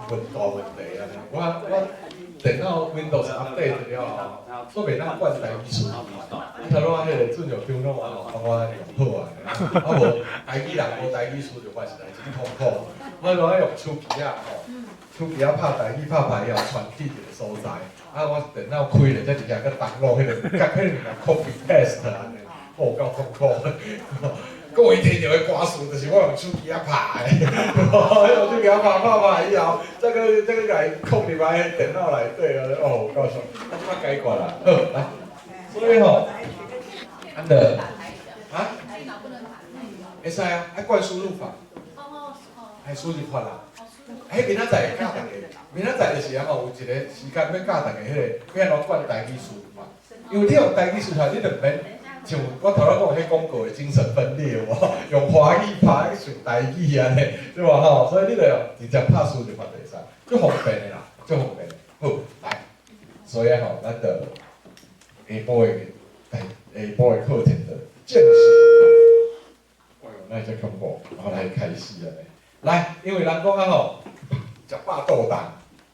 問大問題啊！我電腦 Windows update 了後，我袂當灌台語輸入法。你頭拄仔彼個準有聽講話吼，幫我用好啊！啊無台語人無台語輸入法實在真痛苦。我攏愛用手機仔吼，手機仔拍台語拍拍以後傳去一個所在，啊我電腦開咧，才直接閣 download 彼個，共彼個物件 copy paste 按呢，哦夠痛苦。各位聽著的歌詞，就是我用手機仔拍的，用手機仔拍拍拍以後，再閣共伊拷入來電腦內底啊！哦，夠爽，啊，這擺解決啦，好來，所以吼，咱就啊，會使啊，愛灌輸入法，愛輸入法啦。彼明仔載會教大家，明仔載就是啊吼，有一個時間欲教大家彼個欲按怎灌台語輸入法，因為你用台語輸入法，你就毋免。像我頭先講彼廣告的精神分裂有無？用華語拍去想台語按呢，對無吼？所以你就用直接拍輸入法就會使，足方便的啦，足方便的。好，來，所以吼，咱就下晡的下晡的課程就正式，哎喲，哪會遮恐怖？我來開始按呢。來，因為人講啊吼，食飽肚重，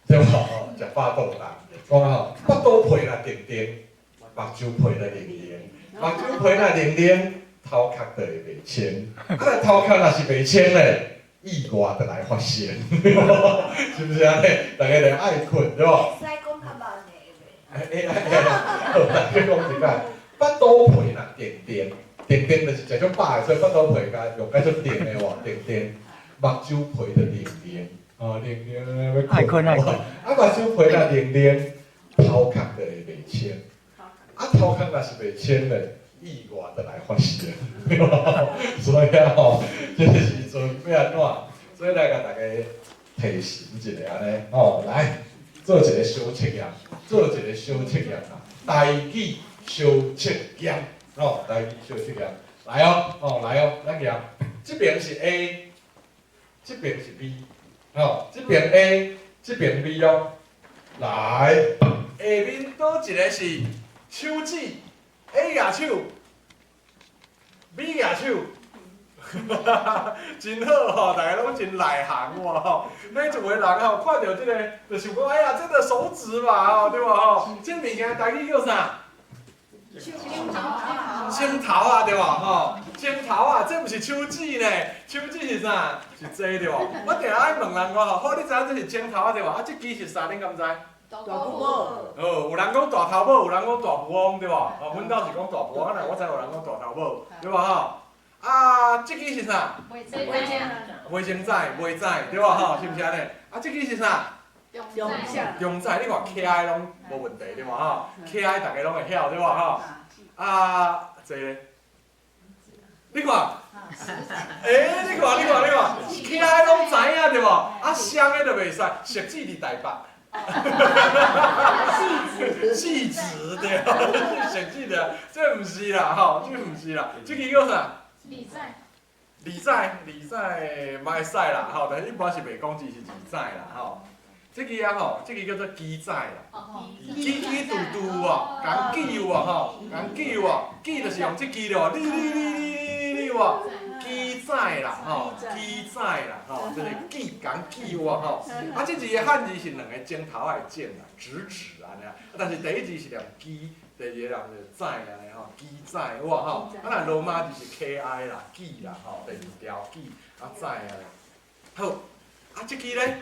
對無吼？食飽肚重，講啊吼，腹肚皮若定定，目睭皮若靈靈。目睭皮若靈靈，頭殼就會袂清。啊，若頭殼若是袂清咧，意外就來發生，是毋是按呢？逐家就愛睏，對無？會使講較慢的袂？欸欸欸，好，來閣講一擺。腹肚皮若定定，定定就是食足飽的，所以腹肚皮共用甲足定的喎，定定。目睭皮就靈靈，哦，靈靈欲愛睏愛睏。啊，目睭皮若靈靈，頭殼就會袂清。啊，頭殼若是袂清咧，意外就來發生，所以啊吼，這個時陣欲按怎？所以來共大家提醒一下按呢，吼，來做一個小測驗，做一個小測驗啦，台語小測驗，吼，台語小測驗，來哦，吼，來哦，咱驗，這邊是 A，這邊是 B，吼，這邊 A，這邊 B 哦，來，下面佗一個是手指，A 舉手，B 舉手，真好吼，大家攏真內行喎吼。每一個人吼看著這個，就想講，哎呀，這個手指嘛吼，對無吼？這物件台語叫啥？指頭仔對無吼？指頭仔，這毋是手指呢，手指是啥？是這對無？我定愛問人講吼，好，你知影這是指頭仔對無？啊，這支是啥？恁敢知？大富翁。哦，有人講大頭母，有人講大富翁，對無？哦，阮兜是講大富翁，啊，但我知有人講大頭母，對無吼？啊，這支是啥？袂清指，袂指，對無吼？是毋是按呢？啊，這支是啥？中指。中指，你看徛的攏無問題，對無吼？徛的逐家攏會曉，對無吼？啊，這個，你看，欸，你看，你看，你看，徛的攏知影對無？啊，雙的就袂使，食指佇台北。食指對，食指對，這毋是啦吼，這毋是啦，這支叫啥？二指。二指，二指嘛會使啦吼，但是一般是袂講這是二指啦吼。這支啊吼，這支叫做支指啦。支支拄拄有無？共記有無吼？共記有無？記就是用這支對無？哩哩哩哩哩哩有無？支指啦吼，支指啦吼，就是記共記有無吼？啊，這字的漢字是兩個指頭仔的指啦，直指按呢。但是第一字是念支，第二個念做指按呢吼，支指有無吼？啊，若羅馬字是 KI 啦，記啦吼，第二條記啊指按呢。好，啊，這支咧？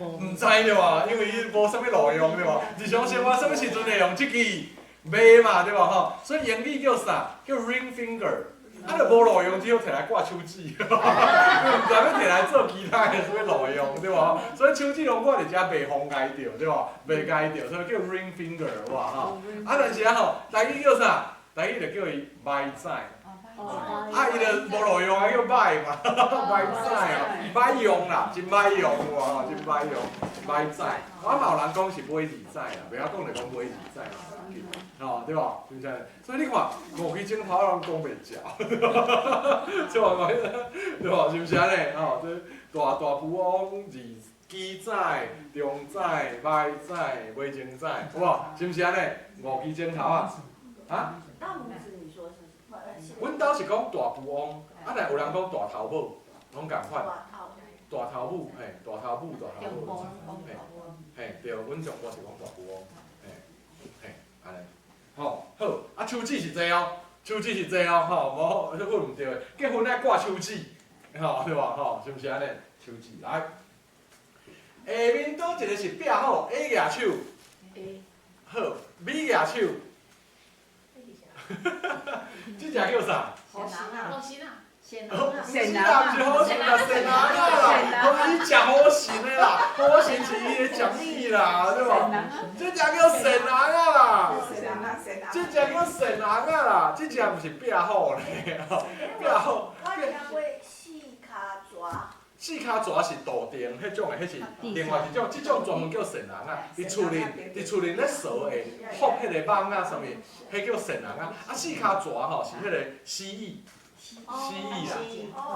毋知對無？因為伊無啥物路用對無？日常生活啥物時陣會用這支？袂嘛對無吼？所以英語叫啥？叫 ring finger。啊，若無路用，只好摕來掛手指，毋知欲摕來做其他的啥物路用對無？所以手指攏掛佇遮袂妨礙著對無？袂礙著，所以叫 ring finger 有無吼？啊，但是啊吼，台語叫啥？台語就叫伊䆀指。啊，伊就無路用啊，叫䆀嘛，䆀指哦，䆀用啦，真䆀用有無吼？真䆀用，䆀指。我嘛有人講是尾二指啦，袂曉講就講尾二指嘛，吼對無？是毋是？所以你看，五支指頭攏講袂著，對無？對無？是毋是按呢？吼，這大大富翁二支指、中指、䆀指、尾指，有無？是毋是按呢？五支指頭仔，啊？大拇指你說是？阮兜是講大富翁，啊，但有人講大頭母，攏仝款。大大頭母，嘿，大頭母，大頭母，嘿，嘿，對，阮中部是講大富翁，嘿，嘿，按呢，吼，好，啊，手指是這哦，手指是這哦，吼，無，這阮毋對的，結婚愛掛手指，吼，對無，吼，是毋是按呢？手指來，下面佗一个是壁虎，A 舉手，好，B 舉手，這隻叫啥？好神啊！好神啊！是啦，毋是好神啦，善人仔啦，好伊食好神的啦，好神是伊的食物啦，對無？這隻叫善人仔啦，這隻叫善人仔啦，這隻毋是壁虎咧，壁虎。我聽過四跤蛇。四跤蛇是杜定彼種的，彼是另外一種，這種專門叫善人仔。佇厝裡，佇厝裡咧趖會覆彼個網仔啥物，彼叫善人仔。啊，四跤蛇吼是彼個蜥蜴。蜥蜴啦，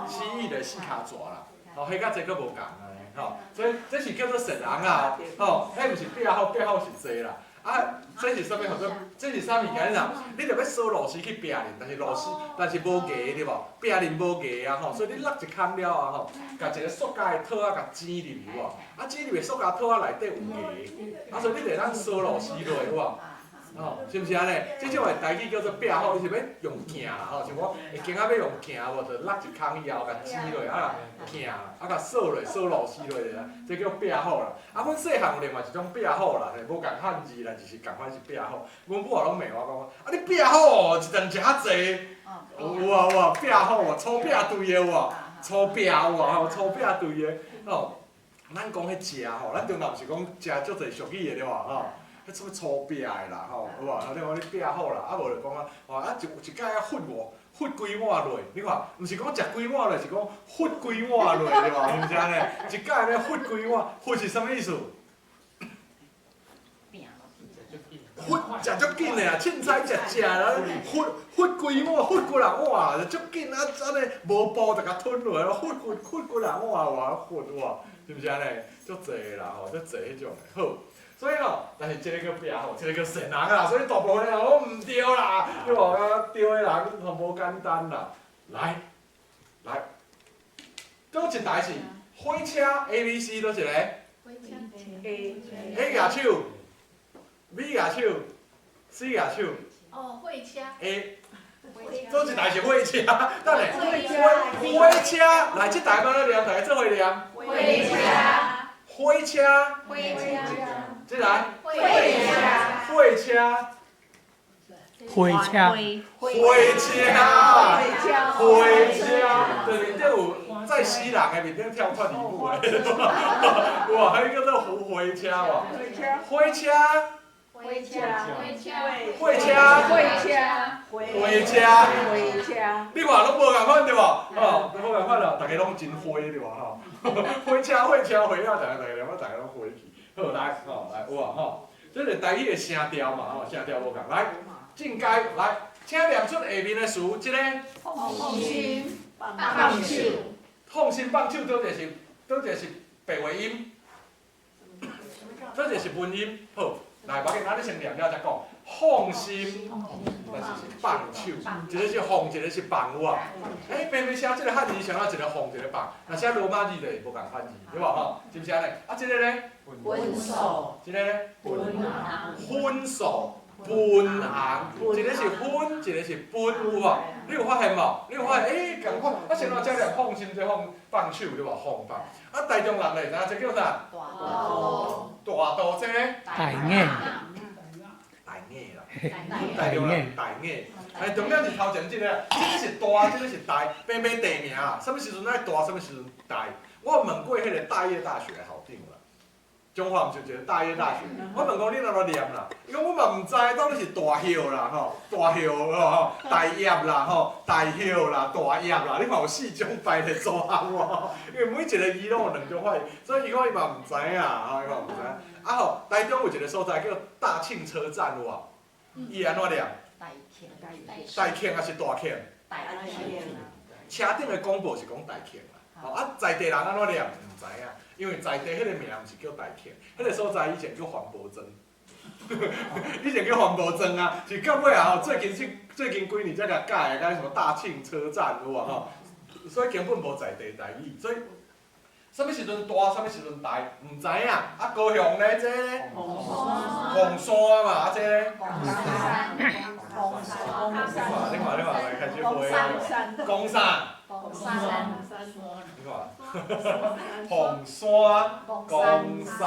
蜥蜴的四跤蛇啦，吼，彼佮這閣無仝啊，吼，所以這是叫做善人仔，吼，彼毋是壁虎，壁虎是濟啦，啊，這是啥物？號做？這是啥物件啦？你著欲趖螺絲去壁恁，但是螺絲，但是無牙對無？壁恁無牙啊吼，所以你落一空了後吼，共一个塑膠的套仔共擠入去有無？啊，擠入去塑膠套仔內底有牙，啊，所以你就會當趖螺絲落有無？吼，是毋是按呢？這種的台語叫做壁虎，伊是欲用鏡啦吼，像講會鏡仔欲用鏡無，就落一空以後，共擠落啊，鏡啊，共趖落，趖螺絲落啦，這叫壁虎啦。啊，阮細漢有另外一種壁虎啦，無仝漢字啦，就是仝款是壁虎。阮母也攏罵我講，啊你壁虎哦，一頓食較濟。有啊有啊，壁虎哦，粗壁對的有無？粗壁有無？吼，粗壁對的吼。咱講彼食吼，咱中南毋是講食足濟俗語的對無？吼。彼啥物粗壁的啦吼，有無？你講你壁虎啦，啊無就講啊，吼啊一一擺啊忽無，忽規碗落，你看，毋是講食規碗落，是講忽規碗落，對無？是毋是按呢？一擺咧忽規碗，忽是啥物意思？忽食足緊的啊，凊彩食食啦，忽忽規碗，忽幾若碗，足緊啊，按呢無步就共吞落，忽忽忽幾若碗哇，忽哇，是毋是按呢？足濟啦吼，足濟彼種的，好。所以吼，但是這个叫壁虎，這个叫善人啦，所以大部分人攏毋對啦，對無？啊，對的人吼無簡單啦。來，來，佗一台是火車 A、B、C 佗一个？ A。 A 舉手，B 舉手，C 舉手。哦，火車。 A。佗一台是火車，等下。火車，來，這台欲按怎念？大家做伙念。火車。火車。火車。這來。火車。火車。火車。火車。火車。對面頂有載死人的面頂跳脫離舞的，哇，彼叫做火火車無？火車。火車。火車。火車。火車。火車。你看攏無仝款對無？吼，都無仝款咯，逐家攏真火對無？吼，火車火車火啊，逐家逐家逐家攏火去。好來，吼來有啊吼，這是台語的聲調嘛吼，聲調無仝。來，進階來，請念出下面的詞，這個。放心。放手。放心放手，佗一個是，佗一個是白話音，佗一個是文音。好，來，無要緊，咱你先念了才講。放心，但是是放手，一个是放，一个是放，有無？欸，平平寫這个漢字，像怎一个放，一个放，若寫羅馬字就會無仝款字，對無吼？是毋是按呢？啊，這个呢？分數。這个呢？分數，分紅，一个是分，一个是分，有無？你有發現無？你有發現？欸，仝款，啊，先怎遮念放心，這放放手，對無？放放。啊，台中人咧，知影這叫啥？大肚，這个？大眼。大眼啦，台中人大眼。哎，重點是頭前這个，這个是大，這个是大，平平地名啦。啥物時陣愛大，啥物時陣大？我問過彼个大葉大學的校長啦，中華毋是有一个大葉大學？我問講你按怎念啦？伊講我嘛毋知，到底是大葉啦吼，大葉吼，大葉啦吼，大葉啦，大葉啦，你看有四種排列組合無？因為每一個字攏有兩種發音，所以伊講伊嘛毋知影，吼，伊嘛毋知影。啊吼，台中有一個所在叫大慶車站有無？伊按怎念？大慶。大慶抑是大慶？大慶。車頂的廣播是講大慶啦，吼啊在地人按怎念？毋知影，因為在地彼個名毋是叫大慶，彼個所在以前叫環保莊，以前叫環保莊啊，是到尾啊吼，最近這最近幾年才共改的，改什麼大慶車站有無吼？所以根本無在地台語，所以啥物時陣大，啥物時陣大，毋知影。啊，高雄咧，這咧？鳳山嘛，啊這咧？你看，你看，你看，來開始會啊！講啥？你看，鳳山、岡山，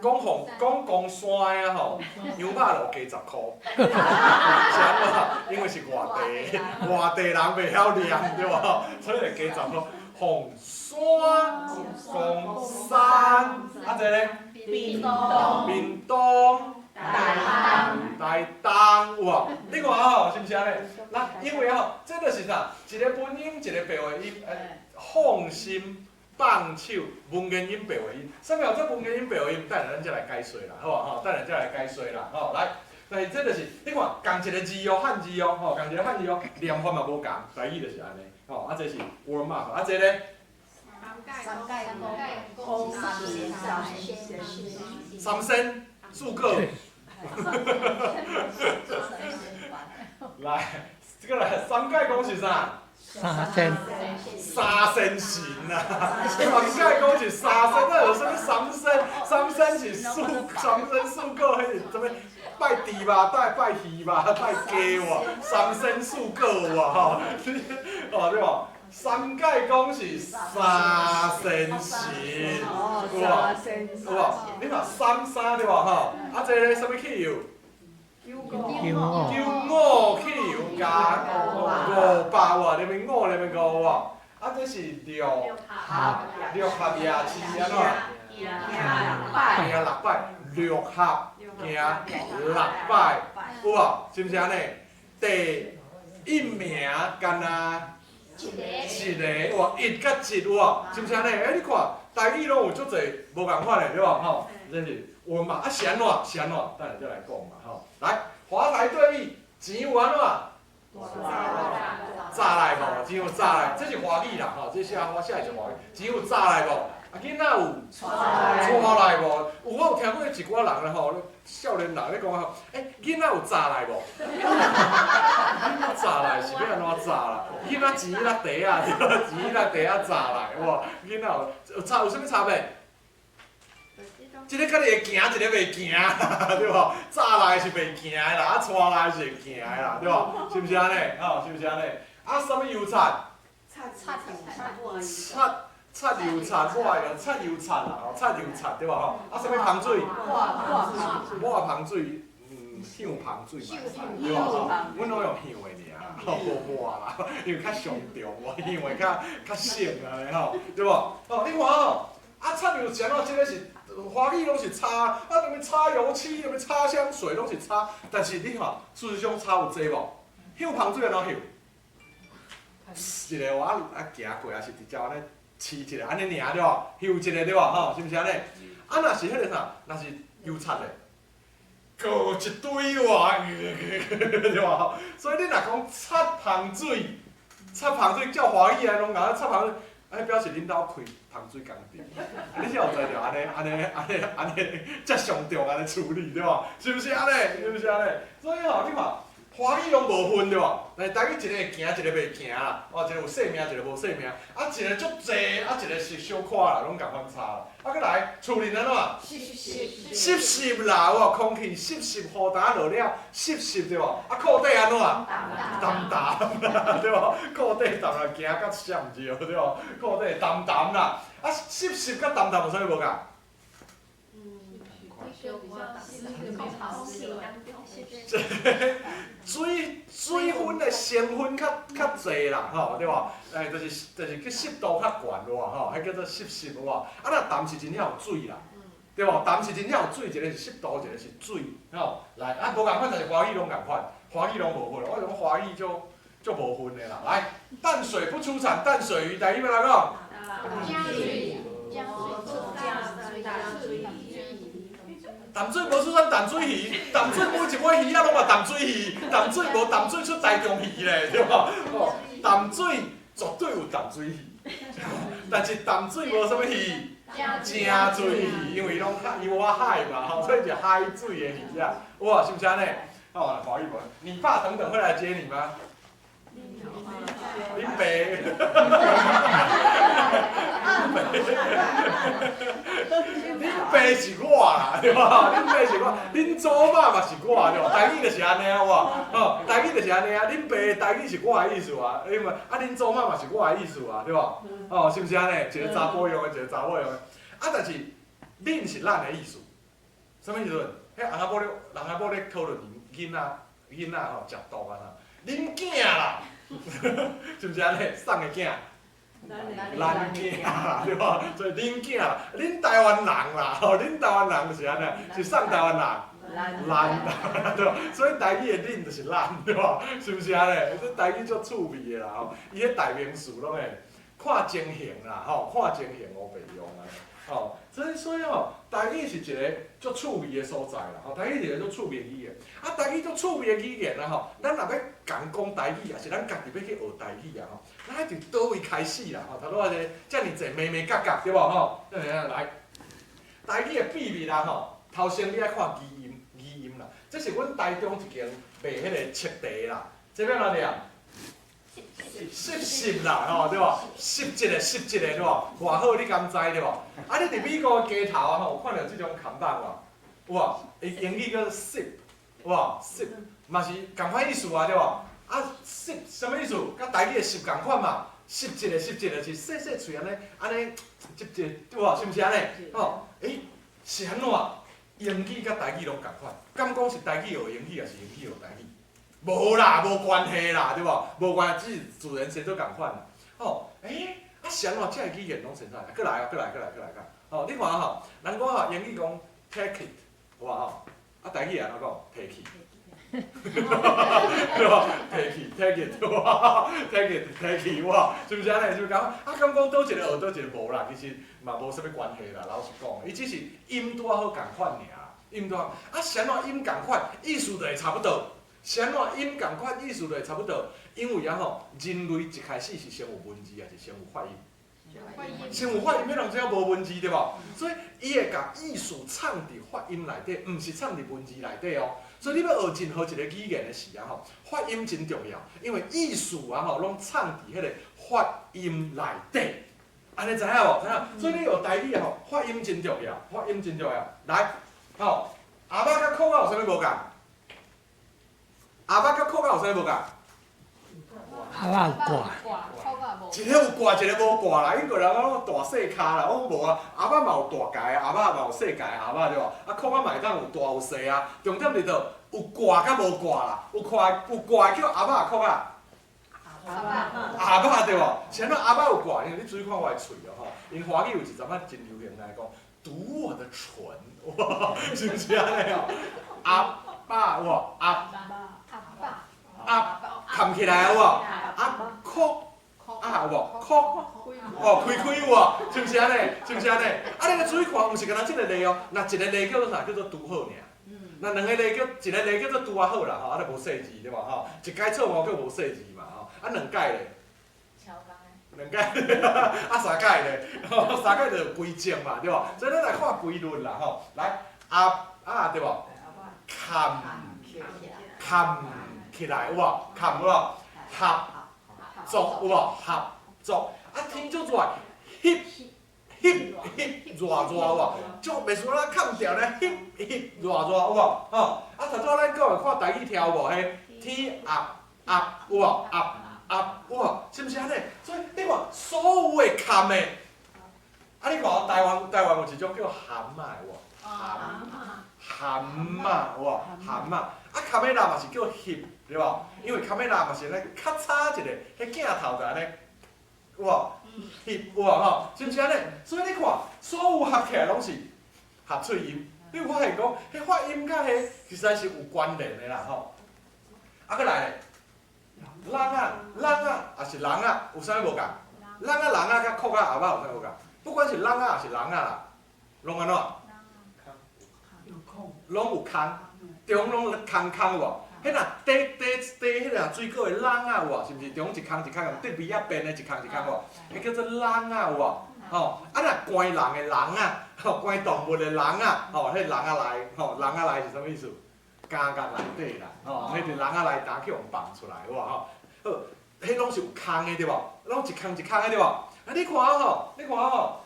講鳳講岡山啊吼，羊肉爐加10箍。是按怎？因為是外地，外地人袂曉念對無？所以會加十箍。鳳山、岡山，啊這咧？屏東、屏東。台東、台東有無？你看吼，是毋是按呢？那因為吼，這就是啥？一個文音，一個白話音，放心、放手，文言音、白話音。啥物叫做文言音、白話音？等下咱才來解說啦，好無吼？等下才來解說啦，吼來。但是這就是你看，仝一個字哦，漢字哦，吼，仝一個漢字哦，念法嘛無仝，台語就是按呢，吼，啊這是 warm up，啊這咧？三界公三仙四果。來，這個來，三界講是啥？三仙。三仙神啊！三界講是三仙，那有啥物三仙？三仙是四，三仙四果，彼是啥物？拜豬肉，拜拜魚肉，拜雞喎，三仙四果有無吼？哦對無？三界講是三仙神，有無？有無？你看三三對無吼？啊，這个啥物汽油？九五。九五汽油加500瓦，連面五連面五瓦。啊，這是六合六合夜市按怎？行六擺，六合行六擺，有無？是毋是按呢？第一名干焦一個，有無？一佮一有無？是毋是按呢？欸，你看台語攏有足濟無仝款的，對無？吼，這是有嘛？啊是按怎？是按怎？等下再來講嘛，吼。來，華台對弈，錢有按怎？炸來無？錢有炸來，這是華語啦，吼，這寫我寫的是華語。錢有炸來無？啊，囡仔有帶來無？有我有聽過一寡人咧吼，少年人咧講吼，欸，囡仔有炸來無？囡仔炸來是欲按怎炸啦？囡仔錢落袋仔，錢落袋仔炸來，有無？囡仔有差有啥物差別？一个家己會行，一个袂行，對無？炸來是袂行的啦，啊，帶來是會行的啦，對無？是毋是按呢？吼，是毋是按呢？啊，啥物油漆？漆漆油漆，我會用漆油漆啦，吼，漆油漆對無吼？啊，啥物香水？抹香水，香香水嘛，對無吼？阮攏用香的爾，吼，無抹啦，因為較上重，香的較較省按呢吼，對無？哦，你看吼，啊，漆油是按怎？這个是華語攏是擦，啊，啥物擦油漆，啥物擦香水，攏是擦。但是你看，事實上擦有濟無？香香水按怎香？一个我啊行過，也是直接按呢試一下，按呢爾對無？嗅一下對無？吼，是毋是按呢？啊，若是彼个啥，若是油漆咧，閣一堆哇，對無？所以你若講擦香水，擦香水照華語來攏共擦香水，啊，表示恁兜開香水工廠，你才有才調按呢按呢按呢按呢，遮上重按呢處理對無？是毋是按呢？是毋是按呢？所以吼，你看。華語攏無分對無？但是台語一個會行，一個袂行啦。哦，一個有姓名，一個無姓名。啊，一個足濟，啊，一個是小可啦，攏仝款差啦。啊，閣來，厝裡按怎？濕濕啦，有無？空氣濕濕，雨焦落了，濕濕對無？啊，褲底按怎？澹澹對無？褲底澹啦，行甲閃著對無？褲底澹澹啦。啊，濕濕佮澹澹有啥物無仝？這水水分的成分較較濟啦，吼對無？欸，就是去濕度較懸有無？吼，彼叫做濕濕有無？啊，若澹是真正有水啦，對無？澹是真正有水，一個是濕度，一個是水，吼。來，啊，無仝款，但是華語攏仝款，華語攏無分，我講華語就足無分的啦。來，淡水不出產淡水魚，台語欲按怎講？淡水無出產淡水魚，淡水每一尾魚仔攏嘛淡水魚，淡水無淡水出台中魚咧，對無？哦，淡水絕對有淡水魚，但是淡水無啥物魚，正水魚，因為攏海，伊挖海嘛，吼，所以是海水的魚仔，有無？是毋是按呢？哦，華語無？你爸等等會來接你嗎？恁爸。恁爸是我啦，對無？恁爸是我，恁祖媽嘛是我，對無？台語就是按呢啊，有無？吼，台語就是按呢啊，恁爸的台語是我的意思啊，因為啊，恁祖媽嘛是我的意思啊，對無？哦，是毋是按呢？一個查埔用的，一個查某用的。啊，但是恁是咱的意思，啥物時陣？彼翁仔某咧，翁仔某咧討論囡仔，囡仔吼食毒啊啥？恁囝啦，是毋是按呢？啥的囝？咱囝啦，對無？所以恁囝啦，恁台灣人啦，吼，恁台灣人就是按呢，是啥台灣人？咱對無？所以台語的恁就是咱，對無？是毋是按呢？這台語足趣味的啦吼，伊彼代名詞攏會看情形啦，吼，看情形烏白用按呢，吼，所以吼，台語是一個足趣味的所在啦，吼，台語是一個足趣味的語言。啊，台語足趣味的語言啊吼，咱若欲仝講台語，抑是咱家己欲去學台語啊吼，咱愛佇佗位開始啦吼？頭拄仔這遮爾濟眉眉角角對無吼？遮爾啊來，台語的秘密啦吼，頭先你愛看語音，語音啦，這是阮台中一間賣彼個摵茶啦，這欲按怎念？爍爍啦，吼對無？爍一个爍一个對無？偌好你敢知對無？啊，你佇美國的街頭啊吼，有看著這種看板無？有無？伊英語叫 sip，有無？sip 嘛是仝款意思啊，對無？啊，sip 啥物意思？佮台語的爍仝款嘛？爍一个爍一个是細細喙按呢，按呢接一個對無？是毋是按呢？吼，欸，是按怎？英語佮台語攏仝款，敢講是台語學英語，抑是英語學台語？無啦，無關係啦，對無？無關係，只是自然生做仝款啦。吼，欸，啊是按怎？這个語言攏生啥？閣來哦，閣來，閣來，閣來看。吼，你看吼，人講吼，英語講 take it，有無吼？啊，台語按怎講？提去。對無？提去，take it，對無？take it，提去，有無？是毋是按呢？是毋是講？啊，敢講佗一個學，佗一個無啦？其實嘛無啥物關係啦，老實講，伊只是音拄仔好仝款爾，音拄仔好。啊，是按怎音仝款，意思就會差不多。是按怎音仝款，意思就會差不多。因為啊吼，人類一開始是先有文字，抑是先有發音？先有發音，彼人才無文字對無？所以伊會共意思藏佇發音內底，毋是藏佇文字內底哦。所以你欲學任何一個語言的時啊吼，發音真重要，因為意思啊吼，攏藏佇彼個發音內底。按呢知影無？知影？所以你學台語吼，發音真重要，發音真重要。來，吼，鴨仔佮爍仔有啥物無仝？鴨仔佮爍仔有啥物無仝？鴨仔有掛。一個有掛，一個無掛啦。英國人講大細跤啦，我講無啊。鴨仔嘛有大界，鴨仔嘛有細界，鴨仔對無？啊，爍仔嘛會當有大有細啊。重點佇佗有掛佮無掛啦。有掛有掛叫鴨仔爍仔？鴨仔對無？是按怎鴨仔有掛？因為你注意看我的喙哦吼。𪜶華語有一陣仔真流行來講，讀我的唇，哇，是毋是按呢哦？鴨仔有無？鴨鴨含起來有無？啊，爍啊有無？爍哦，開開有無？是毋是按呢？是毋是按呢？啊，你來注意看，毋是干焦這個字哦，若一個字叫做啥？叫做拄好爾。若兩個字叫一個字叫做拄仔好啦吼，啊，就無細字對無吼？一改錯誤叫無細字嘛吼，啊兩改咧？兩改，啊三改咧？三改就有規則嘛對無？所以咱來看規律啦吼，來，鴨仔對無？含含起來有無？含有無？合作有無？合作啊，天足熱，翕翕翕熱熱有無？足袂輸咱崁著咧，翕翕熱熱有無？吼，啊頭拄仔咱講的看台語聽有無？彼天鴨鴨有無？鴨鴨有無？是毋是按呢？所以你看所有的崁的，啊你看台灣台灣有一種叫蚶仔有無？蚶蚶仔有無？蚶仔，啊卡美拉嘛是叫翕對無？因為卡美拉嘛是按呢咔嚓一下，彼鏡頭就按呢，有無？翕有無吼？是毋是按呢？所以你看，所有合起來攏是合喙音。你有發現講，彼發音佮彼實在是有關聯的啦吼。啊，閣來咧，籠仔、籠仔，抑是人仔，有啥物無仝？籠仔、人仔佮爍仔、鴨仔有啥物無仝？不管是籠仔抑是人仔啦，攏按怎？攏有空，中攏空空有無？彼若短短短彼個水果的籠仔有無？是毋是中一空一空，竹篾仔編的一空一空有無？彼叫做籠仔有無？吼，啊若關人的人仔，吼關動物的人仔，吼，彼籠仔內，吼籠仔內是啥物意思？監獄內底啦，吼，彼佇籠仔內焦去予放出來有無吼？好，彼攏是有空的對無？攏一空一空的對無？啊，你看吼，你看吼，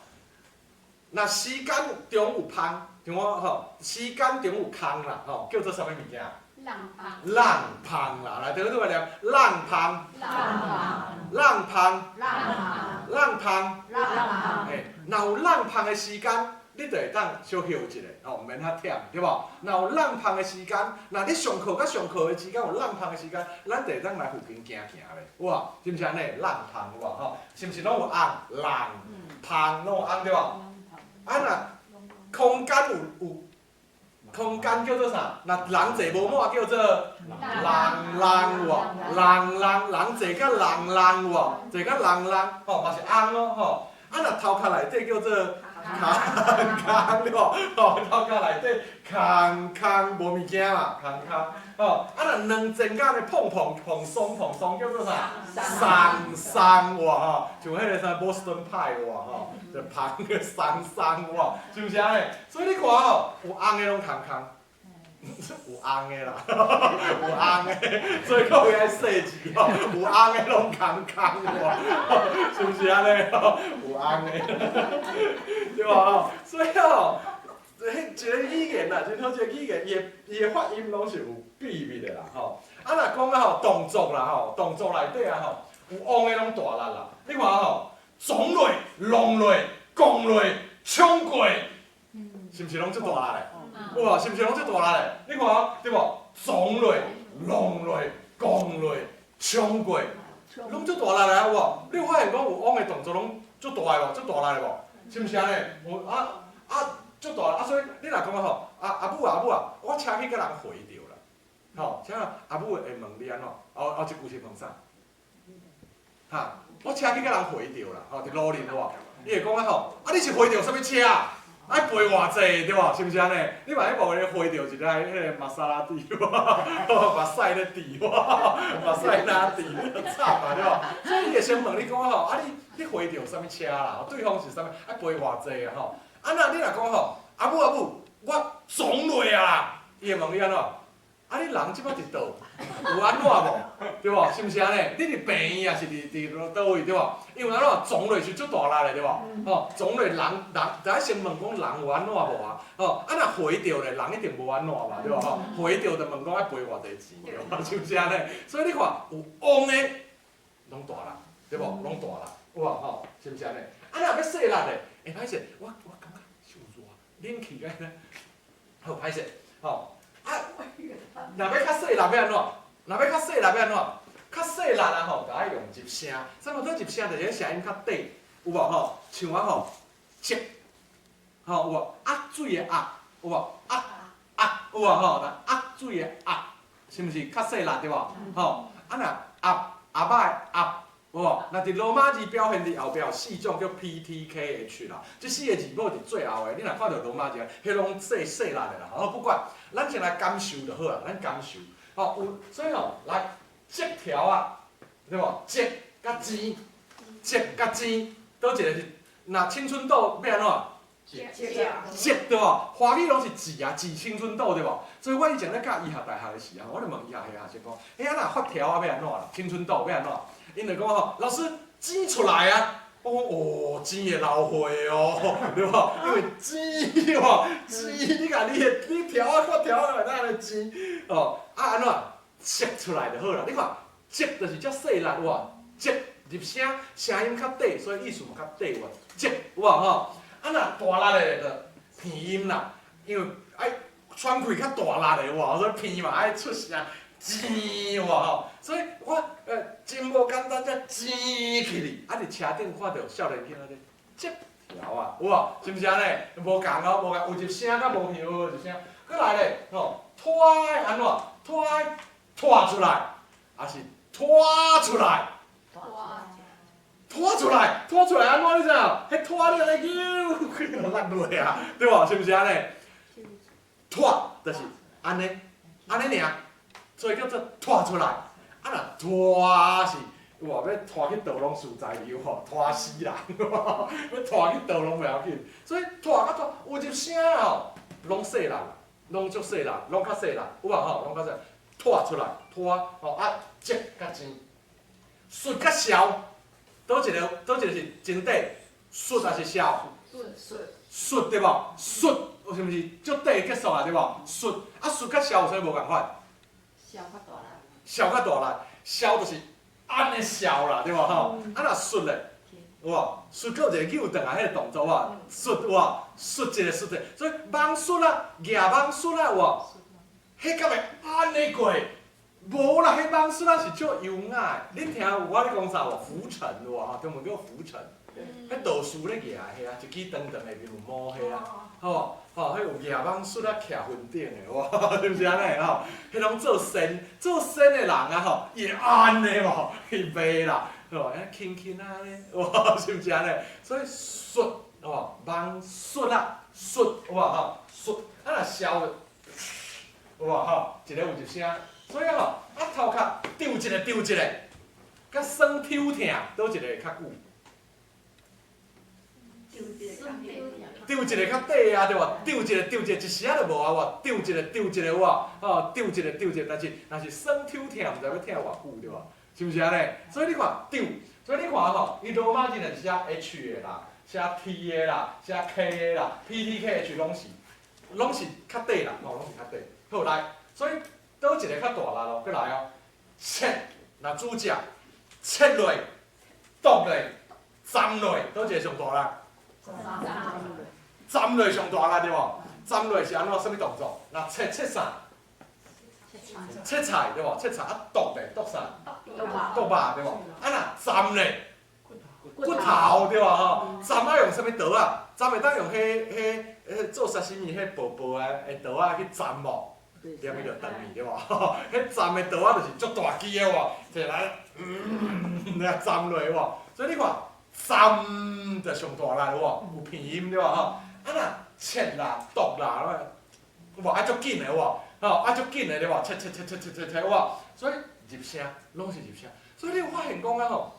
若時間中有芳，像我吼，時間中有空啦，吼，叫做啥物物件？浪芳。浪芳啦，來，對對來念，浪芳。浪芳。浪芳。浪芳。浪芳。浪芳。嘿，若有浪芳的時間，你就會當小歇一下，吼，毋免遐忝，對無？若有浪芳的時間，若你上課佮上課的之間有浪芳的時間，咱就會當來附近行行咧，有無？是毋是按呢？浪芳有無？吼，是毋是攏有紅？浪芳攏有紅對無？啊若空間有有空間叫做啥？若人坐無滿叫做人人有無？人人人坐甲人人有無？坐甲人人吼嘛是紅咯吼。啊若頭殼內底叫做空空對無？吼頭殼內底空空無物件嘛，空空吼。啊若兩前甲按呢碰碰碰鬆碰鬆叫做啥？鬆鬆有無吼？像彼个啥 Boston pie 有無吼？就芳個鬆鬆有無？是毋是按呢？所以你看吼，有紅的攏空空，有紅的啦，有紅的，所以各位愛細緻吼，有紅的攏空空有無？是毋是按呢？有紅的，對無吼？所以吼，彼一个語言啦，真好一个語言，伊的發音攏是有秘密的啦吼。啊，若講到吼動作啦吼，動作內底啊吼，有旺的攏大力啦。你看吼，撞落、弄落、摃落、衝過，是毋是攏足大力的？有無？是毋是攏足大力的？你看哦，對無？撞落、弄落、摃落、衝過，攏足大力的啊，有無？你有發現講有旺的動作攏足大的無？足大力的無？是毋是按呢？有啊啊，足大力啊！所以你若講吼，啊阿母啊阿母啊，我車去共人回著啦，吼，請阿母會問你按怎？後後一句是問啥？哈，我車去共人回著啦，吼，佇路裡有無？伊會講啊吼，啊你是回著啥物車啊？愛賠偌濟對無？是毋是按呢？你萬一無咧回著一台彼个瑪莎拉蒂，目屎咧滴，目屎哪滴，你就慘啊對無？所以伊會先問你講吼，啊你你回著啥物車啦？對方是啥物？愛賠偌濟啊吼？啊若你若講吼，阿母阿母，我撞落啊！伊會問你按怎？啊你人這擺佇佗？有按怎無？對無？是毋是按呢？你佇病院抑是佇佗位對無？因為按怎撞落是足大力的對無？吼，撞落人人，就愛先問講人有按怎無啊？吼，啊若回著咧，人一定無按怎嘛，對無？吼，回著就問講愛賠偌濟錢，對無？是毋是按呢？所以你看有旺的，攏大力，對無？攏大力，有無？吼，是毋是按呢？啊若欲細力的，會歹勢，我感覺傷熱，冷氣敢若，好歹勢，吼。啊，若欲較細力欲按怎？若欲較細力欲按怎？較細力啊吼，就愛用入聲。啥物叫入聲？就是彼聲音較短，有無吼？像我吼，接，吼有無？壓水的壓，有無？壓壓有無吼？壓水的壓，是毋是較細力對無？吼，啊若鴨鴨仔的鴨，有無？若佇羅馬字表現佇後壁有四種叫 P T K H 啦，這四個字母佇最後的，你若看著羅馬字，彼攏細細力的啦。好，不管，咱先來感受就好啦，咱感受。吼，有，所以吼，來，這條啊，對無？這佮尖，這佮尖，佗一個是？若青春痘欲按怎？這對無？華語攏是擠啊，擠青春痘對無？所以我以前咧教醫學大學的時候，我就問醫學系學生講，欸，啊若發條仔欲按怎啦？青春痘欲按怎？𪜶就講吼，老師擠出來啊！我講哦，擠會流血哦，對無？因為擠對無？擠，你共你的你條仔發條仔會當按呢擠，哦，啊按怎？擠出來就好啦。你看，擠就是遮細力有無？擠入聲，聲音較短，所以意思嘛較短有無？擠有無吼？啊若大力的就鼻音啦，因為愛喘氣較大力的有無？所以鼻嘛愛出聲，擠有無吼？所以我真無簡單，才擠起去。啊，佇車頂看著少年囝仔咧折條啊，有無？是毋是按呢？無仝哦，無仝，有入聲佮無入聲。閣來咧，吼，拖的按怎？拖拖出來，抑是拖出來？拖出來，拖出來按怎你知無？彼拖你按呢扭，就落落啊，對無？是毋是按呢？拖就是按呢，按呢爾，所以叫做拖出來。啊若拖是，有無？欲拖去佗攏自在流吼，拖死人，欲拖去佗攏袂要緊。所以拖佮拖有入聲吼，攏細力，攏足細力，攏較細力，有無吼？攏較細力，拖出來，拖吼啊，折佮尖，術佮痟，佗一個佗一個是真短？術抑是痟？術。術對無？術是毋是足短結束啊？對無？術啊術佮痟有啥物無仝款？痟較大力。痟較大力，痟就是按呢痟啦，對無吼？啊若術咧，有無？術閣有一個扭轉來彼個動作無？術有無？術一個術一個，所以蠓術啊，舉蠓術啊有無？彼敢會按呢過？無啦，彼蠓術啊是足優雅的。恁聽有我咧講啥無？拂塵有無？吼，中文叫拂塵。彼道士咧舉的彼啊，一支長長下面有毛彼啊，吼吼，彼有舉蠓術啊，徛雲頂的，哇，是毋是按呢吼？彼攏做仙，做仙的人啊吼，伊會按呢無？伊袂啦，吼，輕輕按呢，哇，是毋是按呢？所以術，吼，蠓術啊，術有無吼？術，啊若痟，有無吼？一个有一聲，所以吼，啊頭殼丟一个丟一个，佮酸抽疼，佗一个會較久？丟一个較短啊，對無？丟一个丟一个，一時仔就無啊，無？丟一個丟一個有無？吼，丟一個丟一個，但是若是酸抽疼，毋知欲疼偌久對無？是毋是按呢？所以你看丟，所以你看吼，伊羅馬字若是寫 H 的啦，寫 T 的啦，寫 K 的啦，P、T、K、H 攏是，攏是較短啦，吼，攏是較短。好來，所以佗一个較大力咯，閣來哦，切，若煮食，切落，剁落，斬落，佗一个上大力？斬落上大力對無？斬落是按怎？啥物動作？若切切啥？切菜對無？切菜啊，剁咧，剁啥？剁肉對無？啊若斬咧，骨頭對無吼？斬愛用啥物刀仔？斬會當用彼彼彼做沙西米彼薄薄的的刀仔去斬無？踮伊就斷去對無？彼斬的刀仔就是足大支的無？摕來，來斬落無？所以你看，斬就上大力無？有鼻音對無吼？啊若切啦、剁啦，有無？愛足緊的有無？吼，愛足緊的對無？切切切切切切切有無？所以入聲攏是入聲。所以你有發現講啊吼？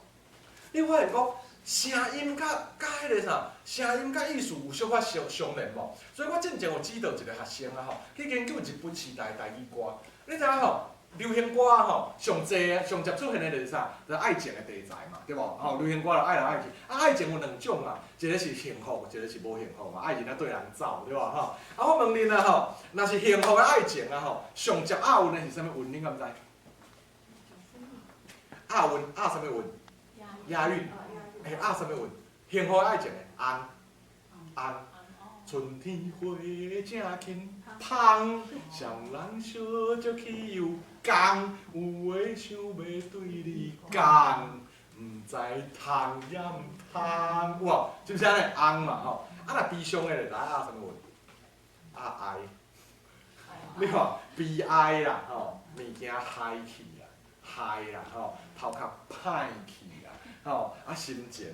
你有發現講聲音佮佮彼个啥？聲音佮意思有小可相相連無？所以我進前有指導一個學生啊吼，去研究日本時代台語歌。你知影吼？流行歌吼，上濟上捷出現的就是啥？就是愛情的題材嘛，對無？吼，流行歌就愛來愛去。啊，愛情有兩種啊，一個是幸福，一個是無幸福嘛。愛人啊綴人走，對無？吼。啊，我問恁啊吼，若是幸福的愛情啊吼，上捷押韻的是啥物韻？恁敢知？押韻押啥物韻？押韻。欸，押啥物韻？幸福的愛情的紅紅。春天花正輕芳，雙人相足去又共，有話想欲對你講，毋知通抑毋通，有無？是毋是按呢？紅嘛吼，啊若悲傷的咧，來押啥物韻？押哀。你看悲哀啦吼，物件害去啦，害啦吼，頭殼歹去啦，吼，啊心情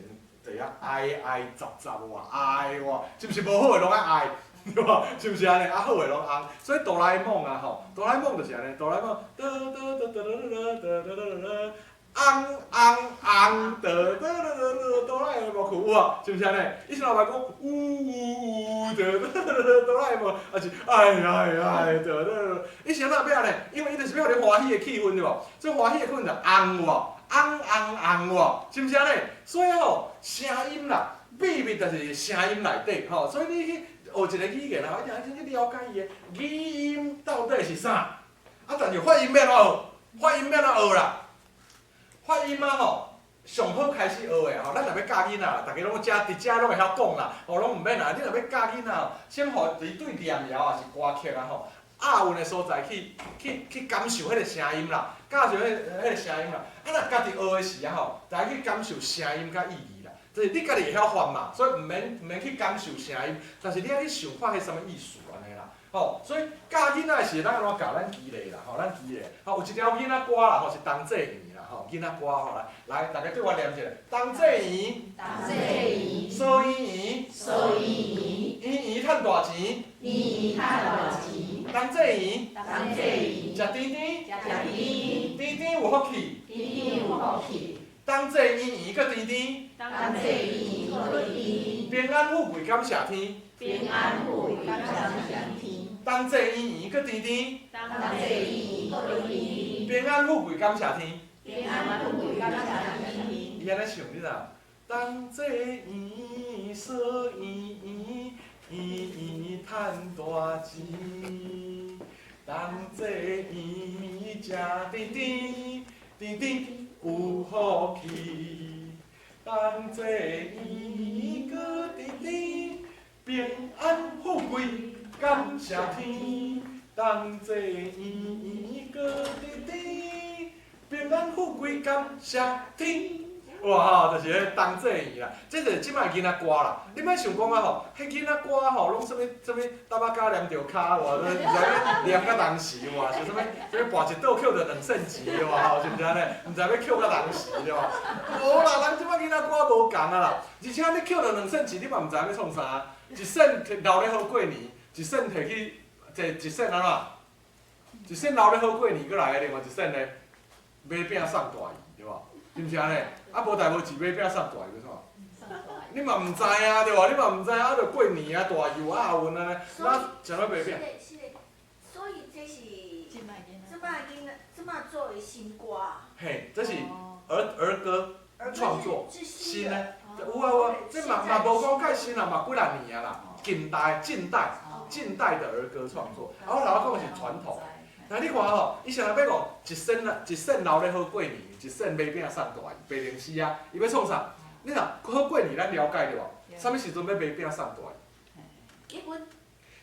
就遐哀哀雜雜哇，哀哇，是毋是無好的攏愛哀？對無？是毋是按呢？啊好的攏紅，所以哆啦 A 夢啊吼，哆啦 A 夢就是按呢，哆啦 A 夢，哆哆哆哆哆哆哆哆哆哆，紅紅紅，哆哆哆哆哆哆啦 A 夢去有無？是毋是按呢？以前老爸講，嗚嗚嗚，哆哆哆哆哆啦 A 夢，抑是愛愛愛，哆哆哆，伊是按怎欲按呢？因為伊就是欲予你歡喜的氣氛對無？所以歡喜的氣氛就紅有無？紅紅紅有無？是毋是按呢？所以吼，聲音啦，秘密就是聲音內底吼，所以你去學一個語言啊，一定愛去了解伊的語音到底是啥。啊，但是發音欲按怎學？發音欲按怎學啦？發音啊吼，上好開始學的吼，咱若欲教囡仔啦，逐家攏遮佇遮攏會曉講啦，吼攏毋免啦。你若欲教囡仔吼，先予伊對念謠抑是歌曲啊吼，押韻的所在去去去感受彼個聲音啦，感受彼個聲音啦。啊，若家己學的時啊吼，就愛去感受聲音佮意義啦。就是你家己會曉發嘛，所以毋免去感受聲音，但是你愛去想看彼啥物意思按呢啦。吼，所以教囡仔的時陣，咱按怎教？咱基例啦，吼，咱基例，吼，有一條囡仔歌啦，吼，是冬至圓啦，吼，囡仔歌吼，來，來，逐家對我念一下，冬至圓，冬至圓，酥圓圓，酥圓圓，圓圓趁大錢，圓圓趁大錢，冬至圓，冬至圓，食甜甜，食甜甜，甜甜有福氣，甜甜有福氣，冬至圓圓閣甜甜，冬至圓圓閣甜甜，平安富貴感謝天，平安富貴感謝天，冬至圓圓閣甜甜，冬至圓圓閣甜甜，平安富貴感謝天，平安富貴感謝天。伊按呢唱，你知無？冬至圓，酥圓圓，趁大錢，同齊圓食甜甜，甜甜有福氣。同齊圓閣甜甜，平安富貴感謝天。同齊圓閣甜甜，平安富貴感謝天。哇吼，就是彼同齊圓啦，這就是這擺囡仔歌啦。你莫想講啊吼，彼囡仔歌吼，攏啥物啥物擔仔膠黏著跤哇，毋知欲黏到當時哇，是啥物啥物跋一倒抾著2仙錢哇吼，是毋是按呢？毋知欲抾到當時對無？無啦，人這擺囡仔歌無仝啊啦。而且你抾著兩仙錢，你嘛毋知欲創啥，一仙留咧好過年，一仙摕去，一仙按怎？一仙留咧好過年，閣來另外一仙咧買餅送大姨，對無？是毋是按呢？啊，無代無誌買餅送大姨欲創啥？你嘛毋知啊，對無？你嘛毋知啊，就過年啊，大姨有押韻按呢，咱啥物買餅？是的，是的，所以這是這擺囡仔這擺做的新歌。嘿，這是兒歌創作新的。有啊有啊，這嘛無講蓋新啦，嘛幾若年啊啦，近代近代近代的兒歌創作。啊，我頭仔講的是傳統。那你看吼，伊啥欲講一仙啦，一仙留咧好過年，一仙買餅送大姨，白靈絲啊，伊欲創啥？你若好過年，咱了解對無？啥物時陣欲買餅送大姨？結婚。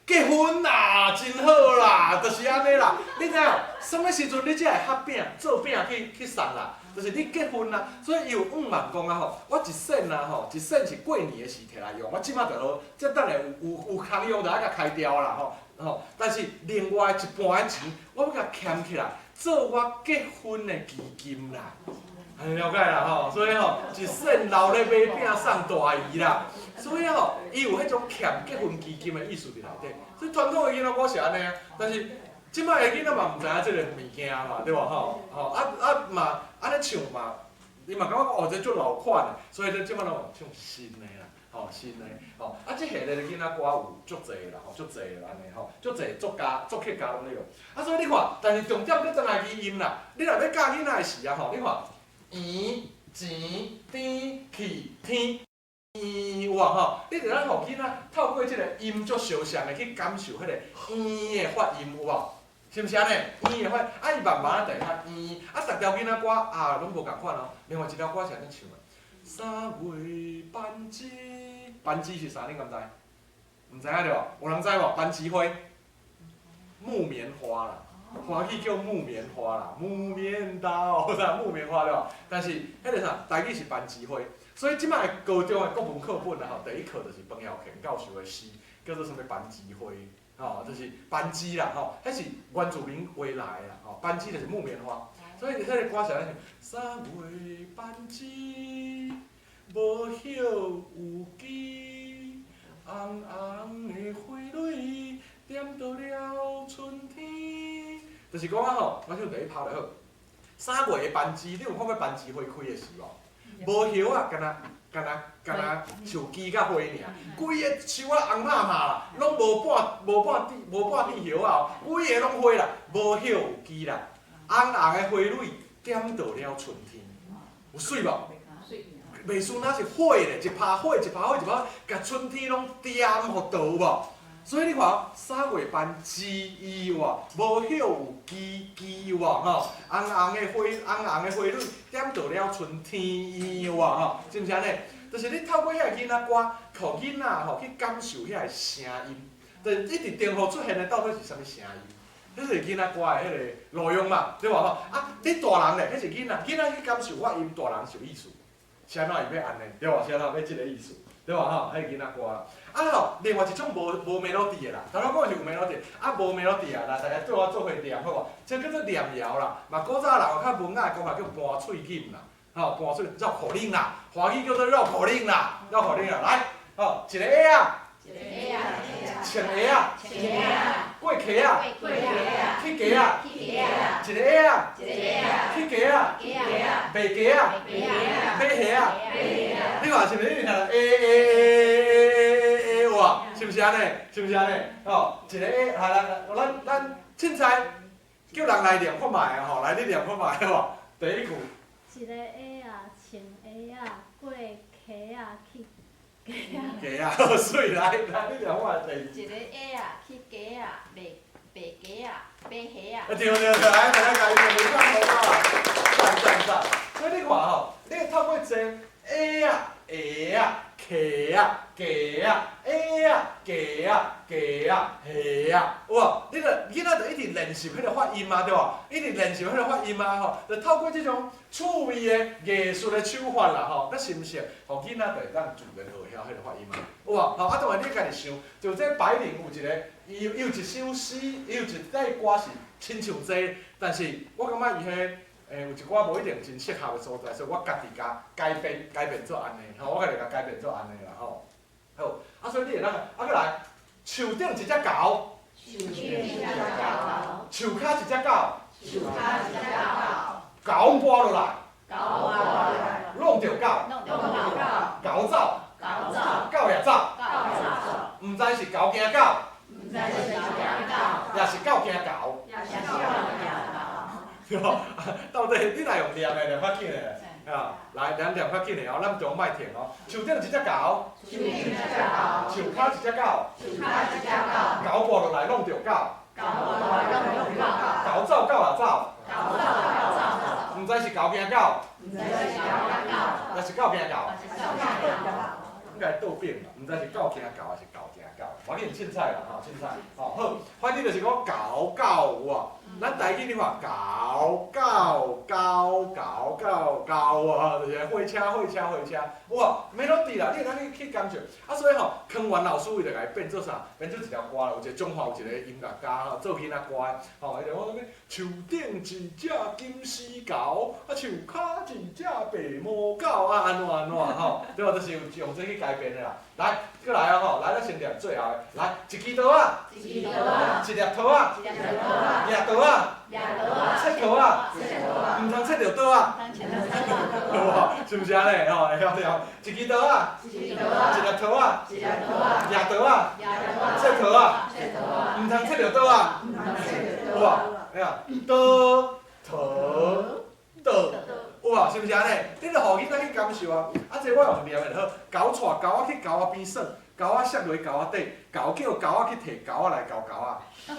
結婚啦，真好啦，就是按呢啦。你知影？啥物時陣你才會合餅做餅去送啦？就是你結婚啦，所以伊有向望講啊吼，我一仙啊吼，一仙是過年的時摕來用，我這擺就好，這等下有空用就愛共開掉啦吼吼。但是另外一半的錢，我欲共儉起來，做我結婚的基金啦。按呢了解啦吼，所以吼，一仙留咧買餅送大姨啦，所以吼，伊有彼種儉結婚基金的意思佇內底。所以傳統的囡仔歌是按呢啊，但是這擺的囡仔嘛毋知影這個物件嘛，對無吼？吼啊啊嘛，按呢唱嘛，伊嘛感覺哦，這足老款的，所以咧這擺攏唱新的啦，吼新的，吼啊這系列的囡仔歌有足濟啦，吼足濟按呢吼，足濟作家、作曲家攏咧用。啊，所以你看，但是重點閣轉來語音啦，你若欲教囡仔的時啊吼，你看。圓、錢、甜、氣、天，圓有無吼？你著咱予囡仔透過這個音足相像的去感受彼個圓的發音有無？是毋是按呢？圓的發音，啊伊慢慢仔就會較圓。啊，逐條囡仔歌啊攏無仝款哦。另外一條歌是按呢唱的：三月班枝，班枝是啥？恁敢知？毋知影對無？有人知無？班枝花，木棉花啦。華語叫木棉花啦，木棉道，啥木棉花對無？但是彼個啥，台語是班枝花，所以這擺高中的國文課本啊吼，第一課就是彭耀賢教授的詩，叫做啥物班枝花，吼，就是班枝啦吼，彼是原住民話來的啦吼，班枝就是木棉花，所以彼個歌是按呢唱：三月班枝，無葉有枝，紅紅的花蕊點著了春天。就是講啊吼，我唱第一拍就好。三月的班枝，你有看過班枝花開的時無？無葉啊，敢若敢若敢若樹枝佮花爾，規个樹仔紅拍拍啦，攏無半片葉仔，規个攏花啦，無葉有枝啦，紅紅的花蕊點著了春天，有媠無？袂輸若是火咧，一拍火，一拍火，一拍火，共春天攏點予著有無？所以你看，三月班枝伊有無？無葉有枝枝有無？吼，紅紅的花，紅紅的花蕊點著了春天有無？吼，是毋是按呢？就是你透過遐個囡仔歌，予囡仔吼去感受遐個聲音，就是一直重複出現的到底是啥物聲音？彼是囡仔歌的彼個路用嘛，對無吼？啊，你大人咧，彼是囡仔，囡仔去感受發音，大人是有意思，是按怎伊欲按呢？對無？是按怎欲這個意思？對無吼？彼個囡仔歌啦。啊吼，另外一種無 melody 的啦，頭拄講的是有 melody，啊無 melody 啊，來大家綴我做伙念好無？這叫做念謠啦，嘛古早人有較文雅的講法叫盤喙錦啦，吼盤喙繞口令啦，華語叫做繞口令啦，繞口令啦，來，吼一個鞋仔，穿鞋仔，過溪仔，去街仔，一個鞋仔，去街仔，賣雞仔，買蝦仔，你看是毋是？你聽欸欸欸欸欸有無？是毋是按呢？是毋是按呢？吼，一個鞋，來來，咱凊彩叫人來念看覓啊吼，來你念看覓好無？第一句。一個鞋仔，穿鞋仔，過溪仔去街仔。街仔，好媠，來來，你念看第二。一個鞋仔去白虾啊。啊對對對，來來來，來，沒看好啊！讚讚讚！所以你看吼，你透過這 A 啊、下啊、客啊、雞啊、A 啊、雞啊、雞啊、蝦啊，有無？你著囡仔著一直練習彼个發音啊，對無？一直練習彼个發音啊，吼，就透過這種趣味的藝術的手法啦，吼，佮心性，予囡仔就會當自然學會曉彼个發音啊，有無？吼，啊，當然你家己想，就這百靈有一个，伊有一首詩，伊有一塊歌是親像這，但是我感覺伊彼。有一寡無一定真適合的所在，所以我家己共改編，改編做按呢，吼，我家己共改編做按呢啦，吼。好，啊，所以你會當啊，閣來，樹頂一隻狗，樹頂一隻狗，樹跤一隻狗，樹跤一隻狗跋落來，狗跋落來，弄著狗，弄著狗，狗走，狗走，狗也走，狗也走，毋知是狗驚狗，毋知是狗驚狗，抑是狗驚狗，抑是狗驚狗。對無？到底你若用念的念較緊的，啊，來，咱念較緊的哦，咱中莫停哦。樹頂一隻狗，樹頂一隻狗，樹跤一隻狗，樹跤一隻狗，狗跋落來弄著狗，狗跋落來弄著狗，狗走狗也走，狗走狗也走，毋知是狗驚狗，毋知是狗驚狗，抑是狗驚狗，抑是狗驚狗。應該倒反啦，毋知是狗驚狗抑是狗驚狗，無要緊，凊彩啦吼，凊彩，吼好，反正就是講狗狗有無？咱台語你看，狗狗狗狗狗狗啊，就是火車火車火車，有無？melody 啦，你會當去感受。啊，所以吼，康源老師伊就共伊變做啥？變做一條歌啦。有一個中華有一個音樂家吼，做囡仔歌的，吼，伊就講啥物？樹頂一隻金絲猴，啊，樹跤一隻白毛狗，啊，按怎按怎吼？對無？就是用這去改編的啦。來，閣來哦吼，來，咱先念最後的。來，一支刀仔，一支刀仔，一粒桃仔，一粒桃仔，掠刀仔，掠刀仔，切桃仔，切桃仔，毋通切著刀仔，毋通切著刀仔，有無？是毋是按呢？吼，會曉了。一支刀仔，一支刀仔，一粒桃仔，一粒桃仔，掠刀仔，掠刀仔，切桃仔，切桃仔，毋通切著刀仔，毋通切著有刀仔，無？哎呀，刀桃刀，有無？是毋是按呢？你著予囡仔去感受啊！啊，這我用念的就好。狗帶狗仔去溝仔邊耍，狗仔摔落溝仔底，狗叫狗仔去提狗仔來咬狗仔。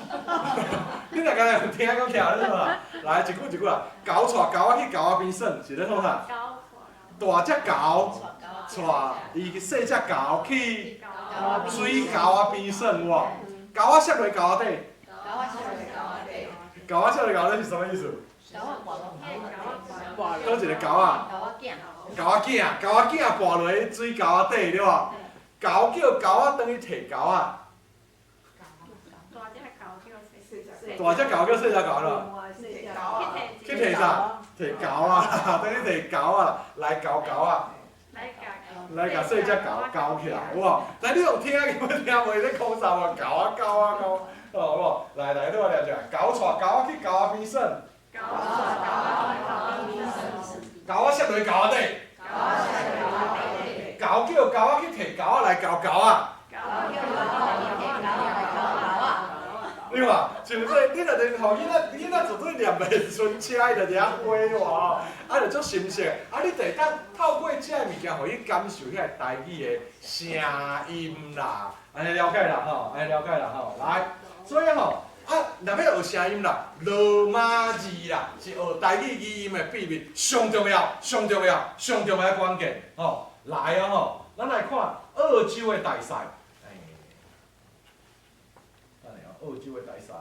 你若敢若有聽講起來咧好啊？來，一句一句來。狗帶狗仔去溝仔邊耍，是咧創啥？大隻狗帶伊細隻狗去水溝仔邊耍，有無？狗仔摔落溝仔底。狗仔摔落溝仔底。狗仔摔落溝仔底是啥物意思？狗仔跋落佗一個狗仔？狗仔囝。狗仔囝，狗仔囝跋落水溝仔底，對無？狗叫狗仔轉去提狗仔。大隻狗叫細隻狗咯。去提啥？提狗啊，轉去提狗啊，來咬狗啊。來共細隻狗咬起來，有無？但你用聽根本聽袂咧講啥話，狗啊狗啊狗，好無？來來，你我念一下，狗帶狗仔去溝仔邊耍。狗帶狗仔去溝仔邊耍。狗仔摔落溝仔底。狗仔摔落溝仔底。狗叫狗仔去提狗仔來咬狗仔。狗叫狗仔去提狗仔來咬狗仔。你看，像這，你若是予囡仔，囡仔絕對念袂順車，伊就佇遐飛哇，啊，就足心適。啊，你就會當透過這个物件，予伊感受遐個台語的聲音啦，按呢了解啦吼，按呢了解啦吼。來，所以吼，啊，若欲學聲音啦，羅馬字啦，是學台語語音的秘密，上重要、上重要、上重要的關鍵吼。來哦吼，咱來看澳洲的大賽。等下哦，澳洲的大賽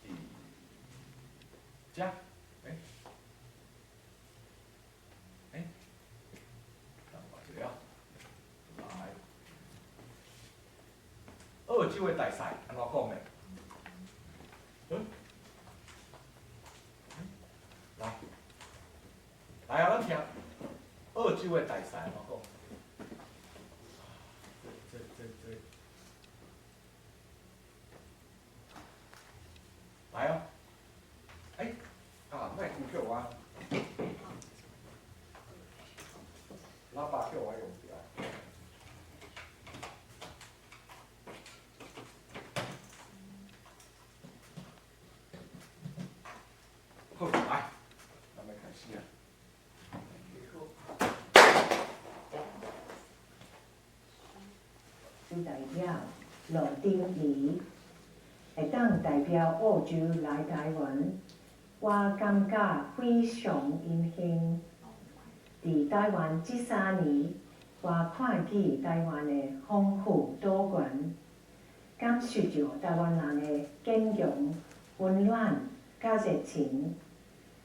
佇遮，欸，欸，等我一下哦，來，澳洲的大賽按怎講的？嗯？來，來啊，咱聽澳洲的大賽按怎講？這這這。來哦，欸，啊，莫丟叫我，喇叭叫我用著。好，來，咱欲開始啊。代表羅丁儀。會當代表澳洲來台灣，我感覺非常榮幸。佇台灣這3年，我看見台灣的豐富多元，感受著台灣人的堅強、溫暖佮熱情，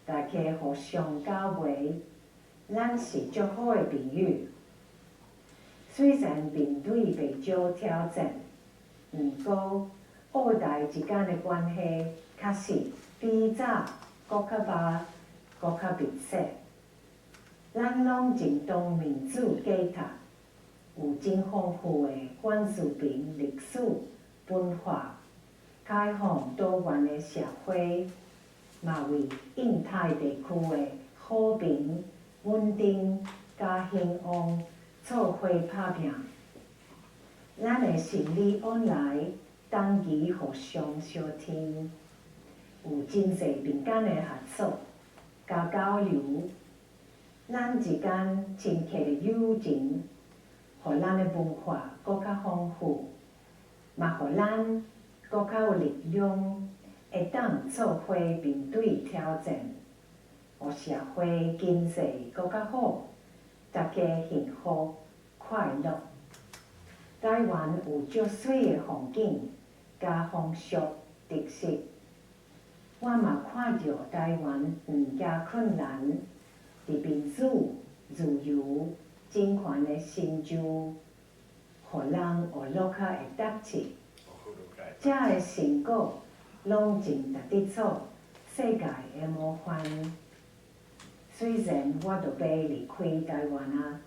大家互相交陪，咱是足好的朋友。雖然面對袂少挑戰，毋過澳台之間的關係確實比早閣較密、閣較密切。咱攏認同民主價值，有真豐富的原住民歷史文化，開放多元的社會，嘛為印太地區的和平、穩定佮興旺做伙拍拚。咱的生理往來，同期互相相聽，有真濟民間的合作佮交流。咱之間深刻的友情，予咱的文化閣較豐富，嘛予咱閣較有力量，會當做伙面對挑戰，予社會經濟閣較好，大家幸福快樂。台灣有足媠的風景，佮風俗特色，我嘛看著台灣毋驚困難，佇民主、自由、人權的成就，予人學落較會得志。這个成果攏真值得做世界的模範。雖然我著欲離開台灣啊，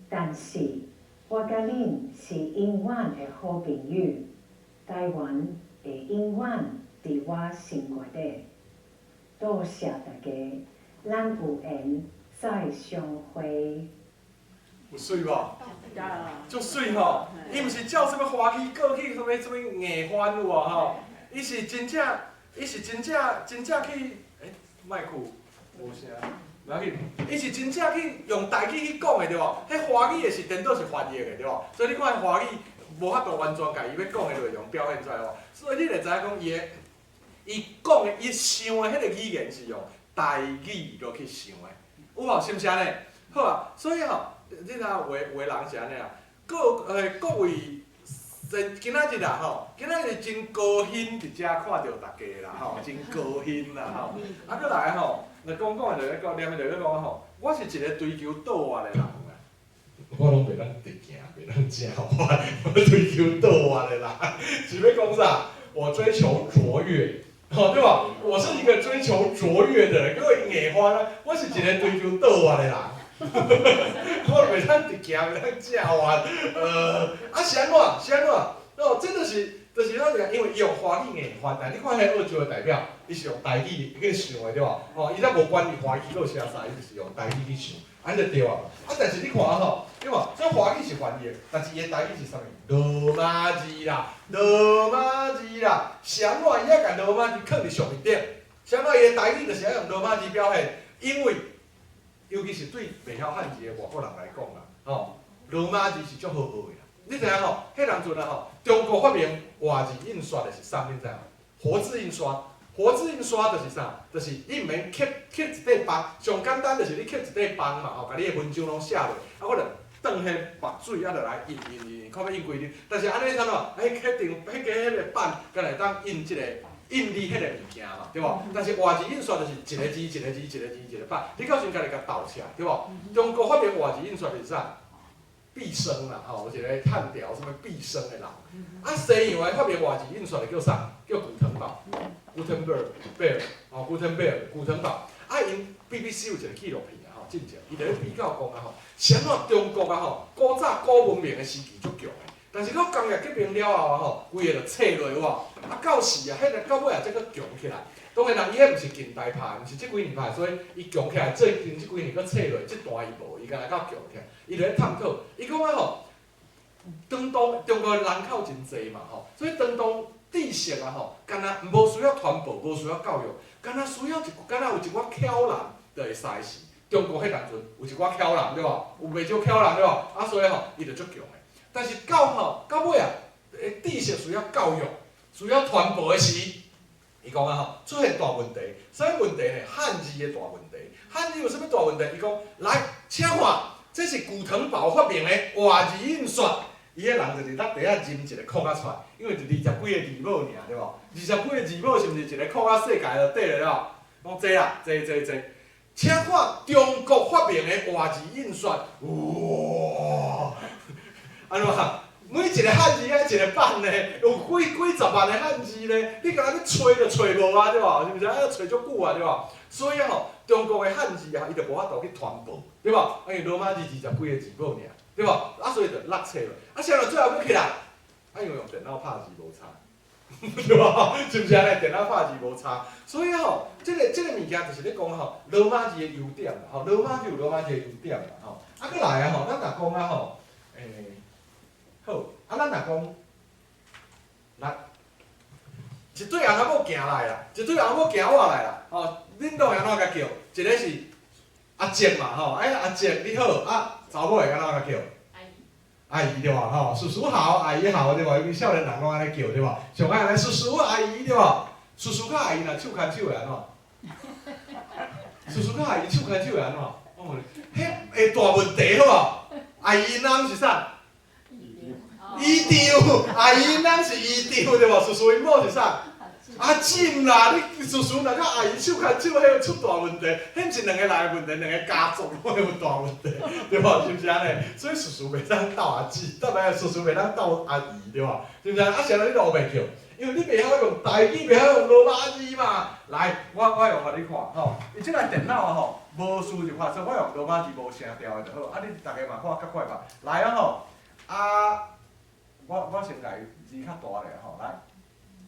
但是我佮恁是永遠的好朋友。台灣會永遠佇我心肝底。多謝大家，咱有緣再相會。有媠無？足媠吼！伊毋是照啥物華語過去，啥物啥物硬翻有無吼？伊是真正，伊是真正真正去，欸，麥克無聲，無要緊。伊是真正去用台語去講的對無？彼華語的是顛倒是翻譯的對無？所以你看華語無法度完全共伊欲講的內容表現出來無？所以你會知影講伊的，伊講的，伊想的彼個語言是用台語落去想的，有無？是毋是按呢？好啊，所以吼，你知影有的有的人是按呢啊，各位，今仔日啦吼，今仔日真高興佇遮看著大家啦吼，真高興啦吼。啊，閣來吼，來講講的就咧講，念的就咧講吼，我是一個追求卓越的人啦。我攏袂當直行，袂當正我，我追求卓越的人，是欲講啥？我追求卓越，吼對無？我是一個追求卓越的人，閣會硬翻啊！我是一個追求卓越的人。我袂當直行，袂當正彎，啊是按怎？是按怎？哦，這就是，就是咱講，因為伊用華語硬翻，但你看彼澳洲的代表，伊是用台語去想的對無？吼，伊才無管伊華語落寫啥，伊就是用台語去想，按呢就對啊。啊，但是你看吼，對無？所以華語是翻譯，但是伊的台語是啥物？羅馬字啦，羅馬字啦，是按怎？伊愛共羅馬字囥佇上面頂，是按怎？伊的台語就是愛用羅馬字表現，因為尤其是對袂曉漢字的外國人來講啦，吼，羅馬字是足好學的啦。你知影吼？彼當陣啊吼，中國發明活字印刷的是啥？你知無？活字印刷，活字印刷就是啥？就是你毋免刻刻一塊板，上簡單就是你刻一塊板嘛吼，共你的文章攏寫落，啊，我就當彼墨水啊，就來印印印，看欲印幾張。但是按呢按怎？彼刻定彼個彼個板，敢若會當印這個印你彼個物件嘛，對無？但是活字印刷就是一個字一個字一個字一個板，你到時陣家己共鬥起來，對無？中國發明活字印刷是啥？畢昇啦，吼，有一個漢朝啥物畢昇的人。啊，西洋的發明活字印刷的叫啥？叫古騰堡，Gutenberg，哦，Gutenberg，古騰堡。啊，𪜶 BBC 有一個紀錄片啊，吼，進前，伊就咧比較講啊，吼，是按怎中國啊，吼，古早古文明的時期足強的，但是到工業革命了後啊，吼，規个就脆落有無？啊，到時啊，彼個到尾啊，才閣強起來。當然啦，伊彼毋是近代拍，毋是這幾年拍，所以伊強起來，最近這幾年閣脆落，這段伊無，伊敢若較強起來。伊就咧探討，伊講啊吼，當當中國人口真濟嘛吼，所以當當知識啊吼，敢若無需要傳播，無需要教育，敢若需要一，敢若有一寡巧人就會使是。中國彼當陣有一寡巧人對無？有袂少巧人對無？啊，所以吼，伊就足強的。但是到吼到尾啊，知識需要教育，需要傳播的時，伊講啊吼，出現大問題。啥物問題呢？漢字的大問題。漢字有啥物大問題？伊講，來，請看，這是古騰堡發明的活字印刷。伊彼人就是落地仔認一個框仔出來，因為就二十幾个字母爾，對無？二十幾个字母是毋是一個框仔世界就對了了？講這啦，這這這，請看中國發明的活字印刷，哇！按怎？每一個漢字愛一個版呢，有幾幾十萬个漢字呢，你敢若欲揣就揣無啊，對無？是毋是？啊，揣足久啊，對無？所以吼，中國的漢字啊，伊就無法度去傳播，對無？因為羅馬字二十幾个字母爾，對無？啊，所以就落冊了。啊，啥人最後閣起來？啊，因為用電腦拍字無差，對無？是毋是按呢？電腦拍字無差，所以吼，這個物件就是咧講吼，羅馬字的優點啦，吼，羅馬字有羅馬字的優點啦，吼。啊，閣來啊吼，咱若講啊吼，好，啊，咱若講，來，一對翁仔某行來啦，一對翁仔某行倚來啦，吼，恁攏會按怎共叫？一个是阿叔嘛，吼，哎，阿叔你好，啊，查某會按怎共叫？阿姨。阿姨對無？吼，叔叔好，阿姨好對無？因為少年人攏按呢叫對無？上愛按呢叔叔阿姨對無？叔叔佮阿姨若手牽手會按怎？叔叔佮阿姨手牽手會按怎？我問你，彼會大問題好無？阿姨𪜶翁是啥？姨丈，阿姨𪜶翁是姨丈對無？叔叔𪜶某是啥？阿姊啦，你叔叔若佮阿姨手牽手，彼會出大問題。彼毋是兩个人的問題，兩个家族攏會有大問題，對無？是毋是按呢？所以叔叔袂當鬥阿姊，特別叔叔袂當鬥阿姨，對無？是毋是？啊，啥人你都袂叫？因為你袂曉用台語，袂曉用羅馬字嘛。來，我用予你看吼，伊這台電腦啊吼，無輸入法，所以我用羅馬字無聲調的就好。啊，恁逐家嘛看較快吧。來啊吼，啊，我先共字較大咧吼，來。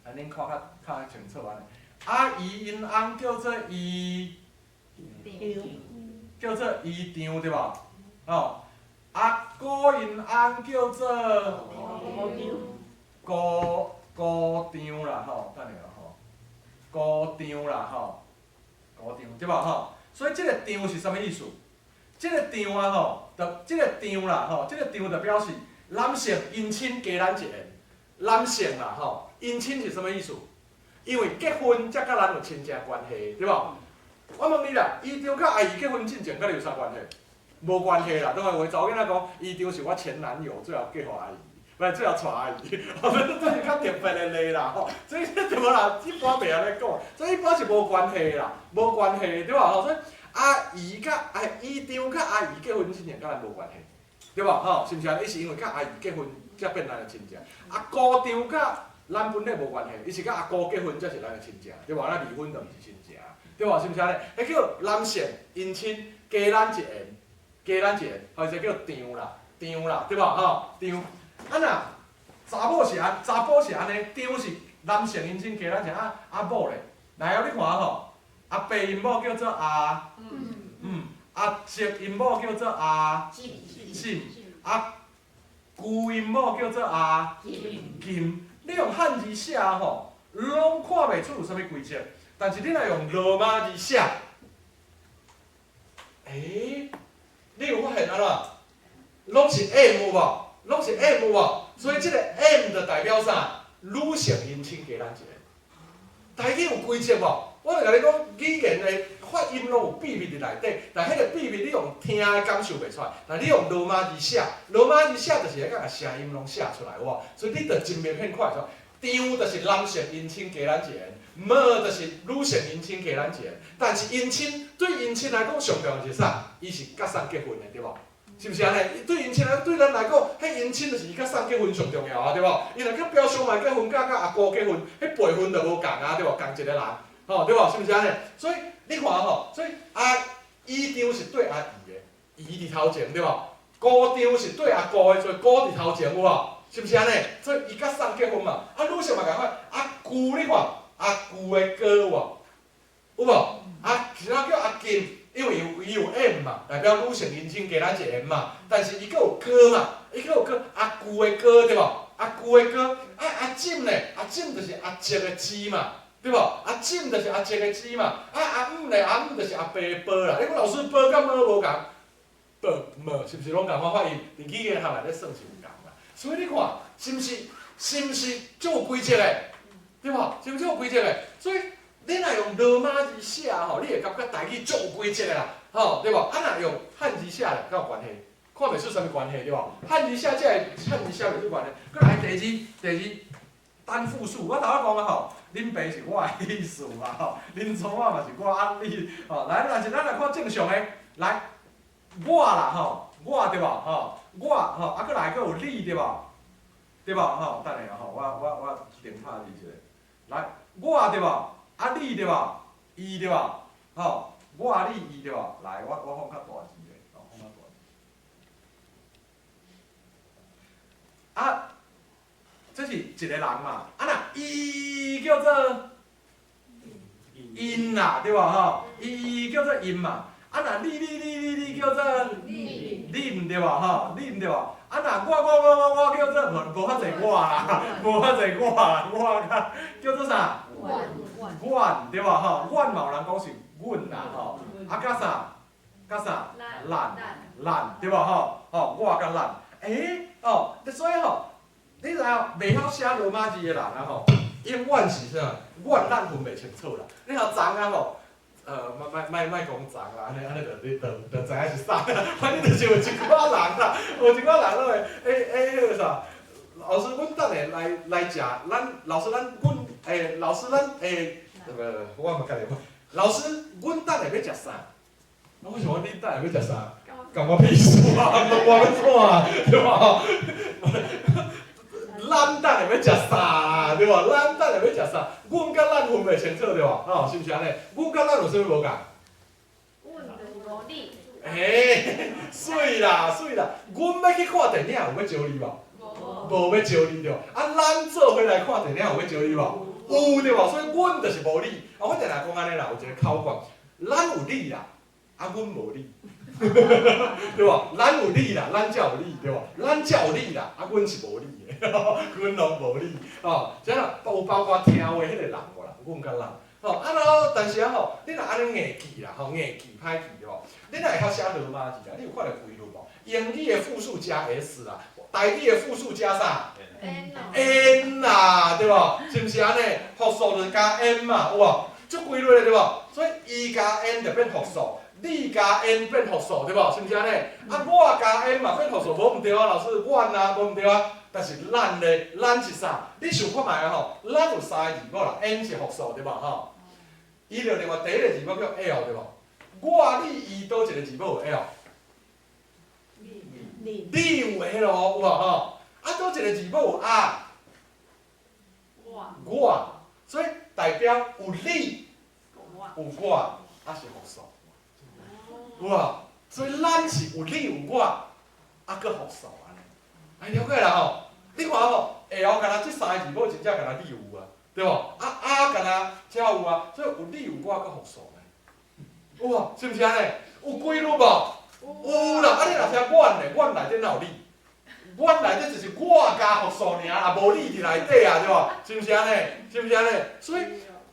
啊，恁看較較清楚按呢。阿姨𪜶翁叫做姨，叫做姨丈對無？吼，阿姑𪜶翁叫做姑姑丈啦吼，等下吼，姑丈啦吼，姑丈對無吼？所以這个丈是啥物意思？這个丈啊吼，就這个丈啦吼，這个丈就表示男性姻親加咱一緣，男性啦吼。姻親是啥物意思？因為結婚才佮咱有親情關係，對無？我問你啦，姨丈佮阿姨結婚進前，佮你有啥關係？無關係啦。當然有的查某囡仔講，姨丈是我前男友，最後嫁予阿姨，毋是最後娶阿姨，這是較特別的例啦吼。所以對無啦？一般袂按呢講，所以一般是無關係啦，無關係對無？吼，所以阿姨佮阿姨丈佮阿姨結婚進前，佮咱無關係，對無？吼，是毋是按呢？伊是因為佮阿姨結婚才變咱的親戚。啊，姑丈佮咱本來無關係，伊是佮阿姑結婚才是咱的親戚，對無？咱離婚就毋是親戚，對無？是毋是按呢？彼叫男性姻親加咱一緣，加咱一緣，或者叫丈啦，丈啦，對無？吼，丈。啊若查某是按，查埔是按呢，丈是男性姻親加咱一緣，啊阿某咧，來哦，你看吼，阿伯𪜶某叫做阿，阿叔𪜶某叫做阿嬸，阿姑𪜶某叫做阿金。你用漢字寫吼，攏看袂出有啥物規則。但是你若用羅馬字寫，欸，你有發現按怎？攏是 M 有無？攏是 M 有無？所以這個 M 就代表啥？女性姻親加咱一个。台語有規則無？我就共你講，語言的發音攏有秘密佇內底，但彼个秘密你用聽的感受袂出來。但你用羅馬字寫，羅馬字寫就是會共聲音攏寫出來，有無？所以你就真明顯看會出來，丈就是男性姻親加咱一個，某就是女性姻親加咱一個。但是姻親對姻親來講上重要是啥？伊是佮誰結婚的，對無？是毋是按呢？對姻親來，對咱來講，彼姻親就是伊佮誰結婚上重要啊，對無？伊若佮表兄妹結婚，佮佮阿姑結婚，彼輩分就無仝啊，對無？仝一个人。吼，對無？是毋是按呢？所以你看吼，所以阿姨丈是對阿姨的，姨佇頭前對無？姑丈是對阿姑的，所以姑佇頭前有無？是毋是按呢？所以伊佮誰結婚嘛？啊，女性嘛仝款，阿舅你看，阿舅的哥有無？有無？啊，是怎叫阿金？因為伊有 M 嘛，代表女性姻親加咱一個嘛。但是伊閣有哥嘛，伊閣有哥，阿舅的哥對無？阿舅的哥，啊阿姊呢？阿姊就是阿叔的姊嘛。對無？阿姊就是阿叔的姊嘛，啊阿姆咧，阿姆就是阿伯的伯啦。你講老師伯佮姆無仝？伯姆是毋是攏仝款發音？佇語言學內底算是有仝啦。所以你看，是毋是？是毋是足有規則的？對無？是毋是有規則的？所以你若用羅馬字寫吼，你會感覺台語足有規則的啦，吼，對無？啊，若用漢字寫咧，敢有關係？看袂出啥物關係，對無？漢字寫這个漢字寫袂出關係。閣來第二，第二單複數，我頭仔講啊吼，恁爸是我的意思嘛吼，恁祖母嘛是我啊你吼，來，但是咱來看正常的，來，我啦吼，我對無吼，我吼，啊，閣來閣有你對無？對無吼？等下吼，我重拍字一下，來，我對無？啊你對無？伊對無？吼，我你伊對無？來，我放較大字咧，吼，放較大字。啊，這是一個人嘛？啊若伊叫做𪜶啦，對無吼？伊叫做𪜶嘛？啊若你你你你你叫做恁對無吼？恁對無？啊若我我我我我叫做無無法濟我啦，無法濟我啦，我較叫做啥？阮對無吼？阮嘛有人講是阮啦吼。啊佮啥？佮啥？咱咱對無吼？吼，我佮咱。欸，哦，所以吼，你知影袂曉寫羅馬字的人啊吼，永遠是啥？阮咱分袂清楚啦。你若昨啊吼，莫莫莫莫講昨啦，按呢按呢就你就就知影是啥，反正就是有一寡人啦，有一寡人攏會，欸欸，彼個啥？老師，阮等下來來食，咱老師咱阮欸，老師咱欸，不，我嘛家己講，老師，阮等下欲食啥？我想講你等下欲食啥？關我屁事啊！問我欲創啊，對無？咱等下欲食啥，對無？咱等下欲食啥？阮佮咱分袂清楚，對無？吼，是毋是按呢？阮佮咱有啥物無仝？阮就是無你。欸，媠啦媠啦！阮欲去看電影有欲招你無？無欲招你對無？啊，咱做伙來看電影有欲招你無？有對無？所以阮就是無你。啊，我定定講按呢啦，有一個口訣，咱有你啦，啊，阮無你。對無？咱有你啦，咱才有你，對無？咱才有你啦，啊，阮是無你的，阮攏無你。哦，這啦有包括聽話彼個人無啦，阮佮咱。吼，啊，然後但是啊吼，你若按呢硬記啦，吼，硬記歹記吼，你若會曉寫羅馬字啦，你有看著規律無？英語的複數加 s 啦，台語的複數加啥？n 啦，對無？是毋是按呢？複數就是加 n 嘛，有無？足規律的對無？所以伊加 n 就變複數。你加 n 變複數，對無？是毋是按呢？啊，我加 n 嘛變複數，無毋對啊，老師，阮啊，無毋對啊。但是咱咧，咱是啥？你想看覓啊吼？咱有三個字母啦，n 是複數，對無吼？伊就另外第一個字母叫 l，對無？我、你、伊，佗一個字母有 l？你有 l 有無吼？啊，佗一個字母有 r？我，所以代表有你，有我，啊是複數。有無？所以咱是有你有我，啊，閣複數按呢。哎，了解啦吼。你看吼，L 敢若這三個字母真正敢若你有啊，對無？啊 R 敢若才有啊，所以有你有我閣複數呢。有無？是毋是按呢？有規律無？有啦。啊，你若寫阮咧，阮內底哪有你？阮內底就是我加複數爾，也無你佇內底啊，對無？是毋是按呢？是毋是按呢？所以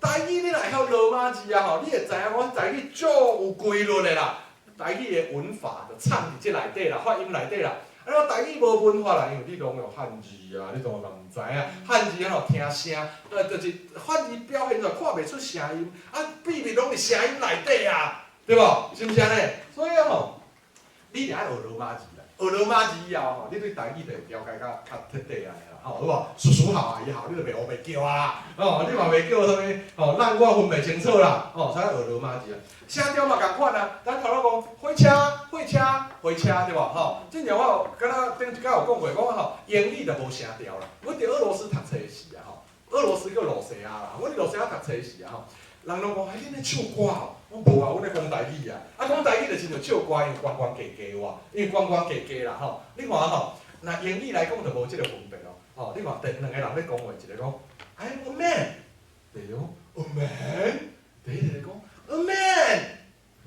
台語你若會曉羅馬字啊吼，你會知影講台語足有規律的啦。台語的文法就藏佇這內底啦，發音內底啦。啊，你台語無文法啦，因為你攏用漢字啊，你當然嘛毋知影。漢字吼聽聲，就是漢字表現出來看袂出聲音，啊，秘密攏佇聲音內底啊，對無？是毋是按呢？所以啊吼，你著愛學羅馬字啦，學羅馬字以後吼，你對台語就會了解較較徹底按呢啦，吼，好無？叔叔好，阿姨好，你就袂烏白叫啊啦，吼，你嘛袂叫啥物，吼，咱我分袂清楚啦，吼，所以學羅馬字啊。聲調嘛仝款啊，咱頭拄講火車、火車、火車對無？吼，之前我有敢若頂一擺有講過，講吼英語就無聲調啦。阮佇俄羅斯讀冊時啊，吼，俄羅斯叫露西亞啦，阮佇露西亞讀冊時啊，吼，人攏講，哎，恁咧唱歌哦？我無啊，阮咧講台語啊。啊，講台語就親像唱歌，因為懸懸低低哇，因為懸懸低低啦，吼。你看吼，若英語來講就無這個分別咯。吼，你看第兩個人咧講話，一個講 I'm a man，第二個講 a man，第一個講 a man，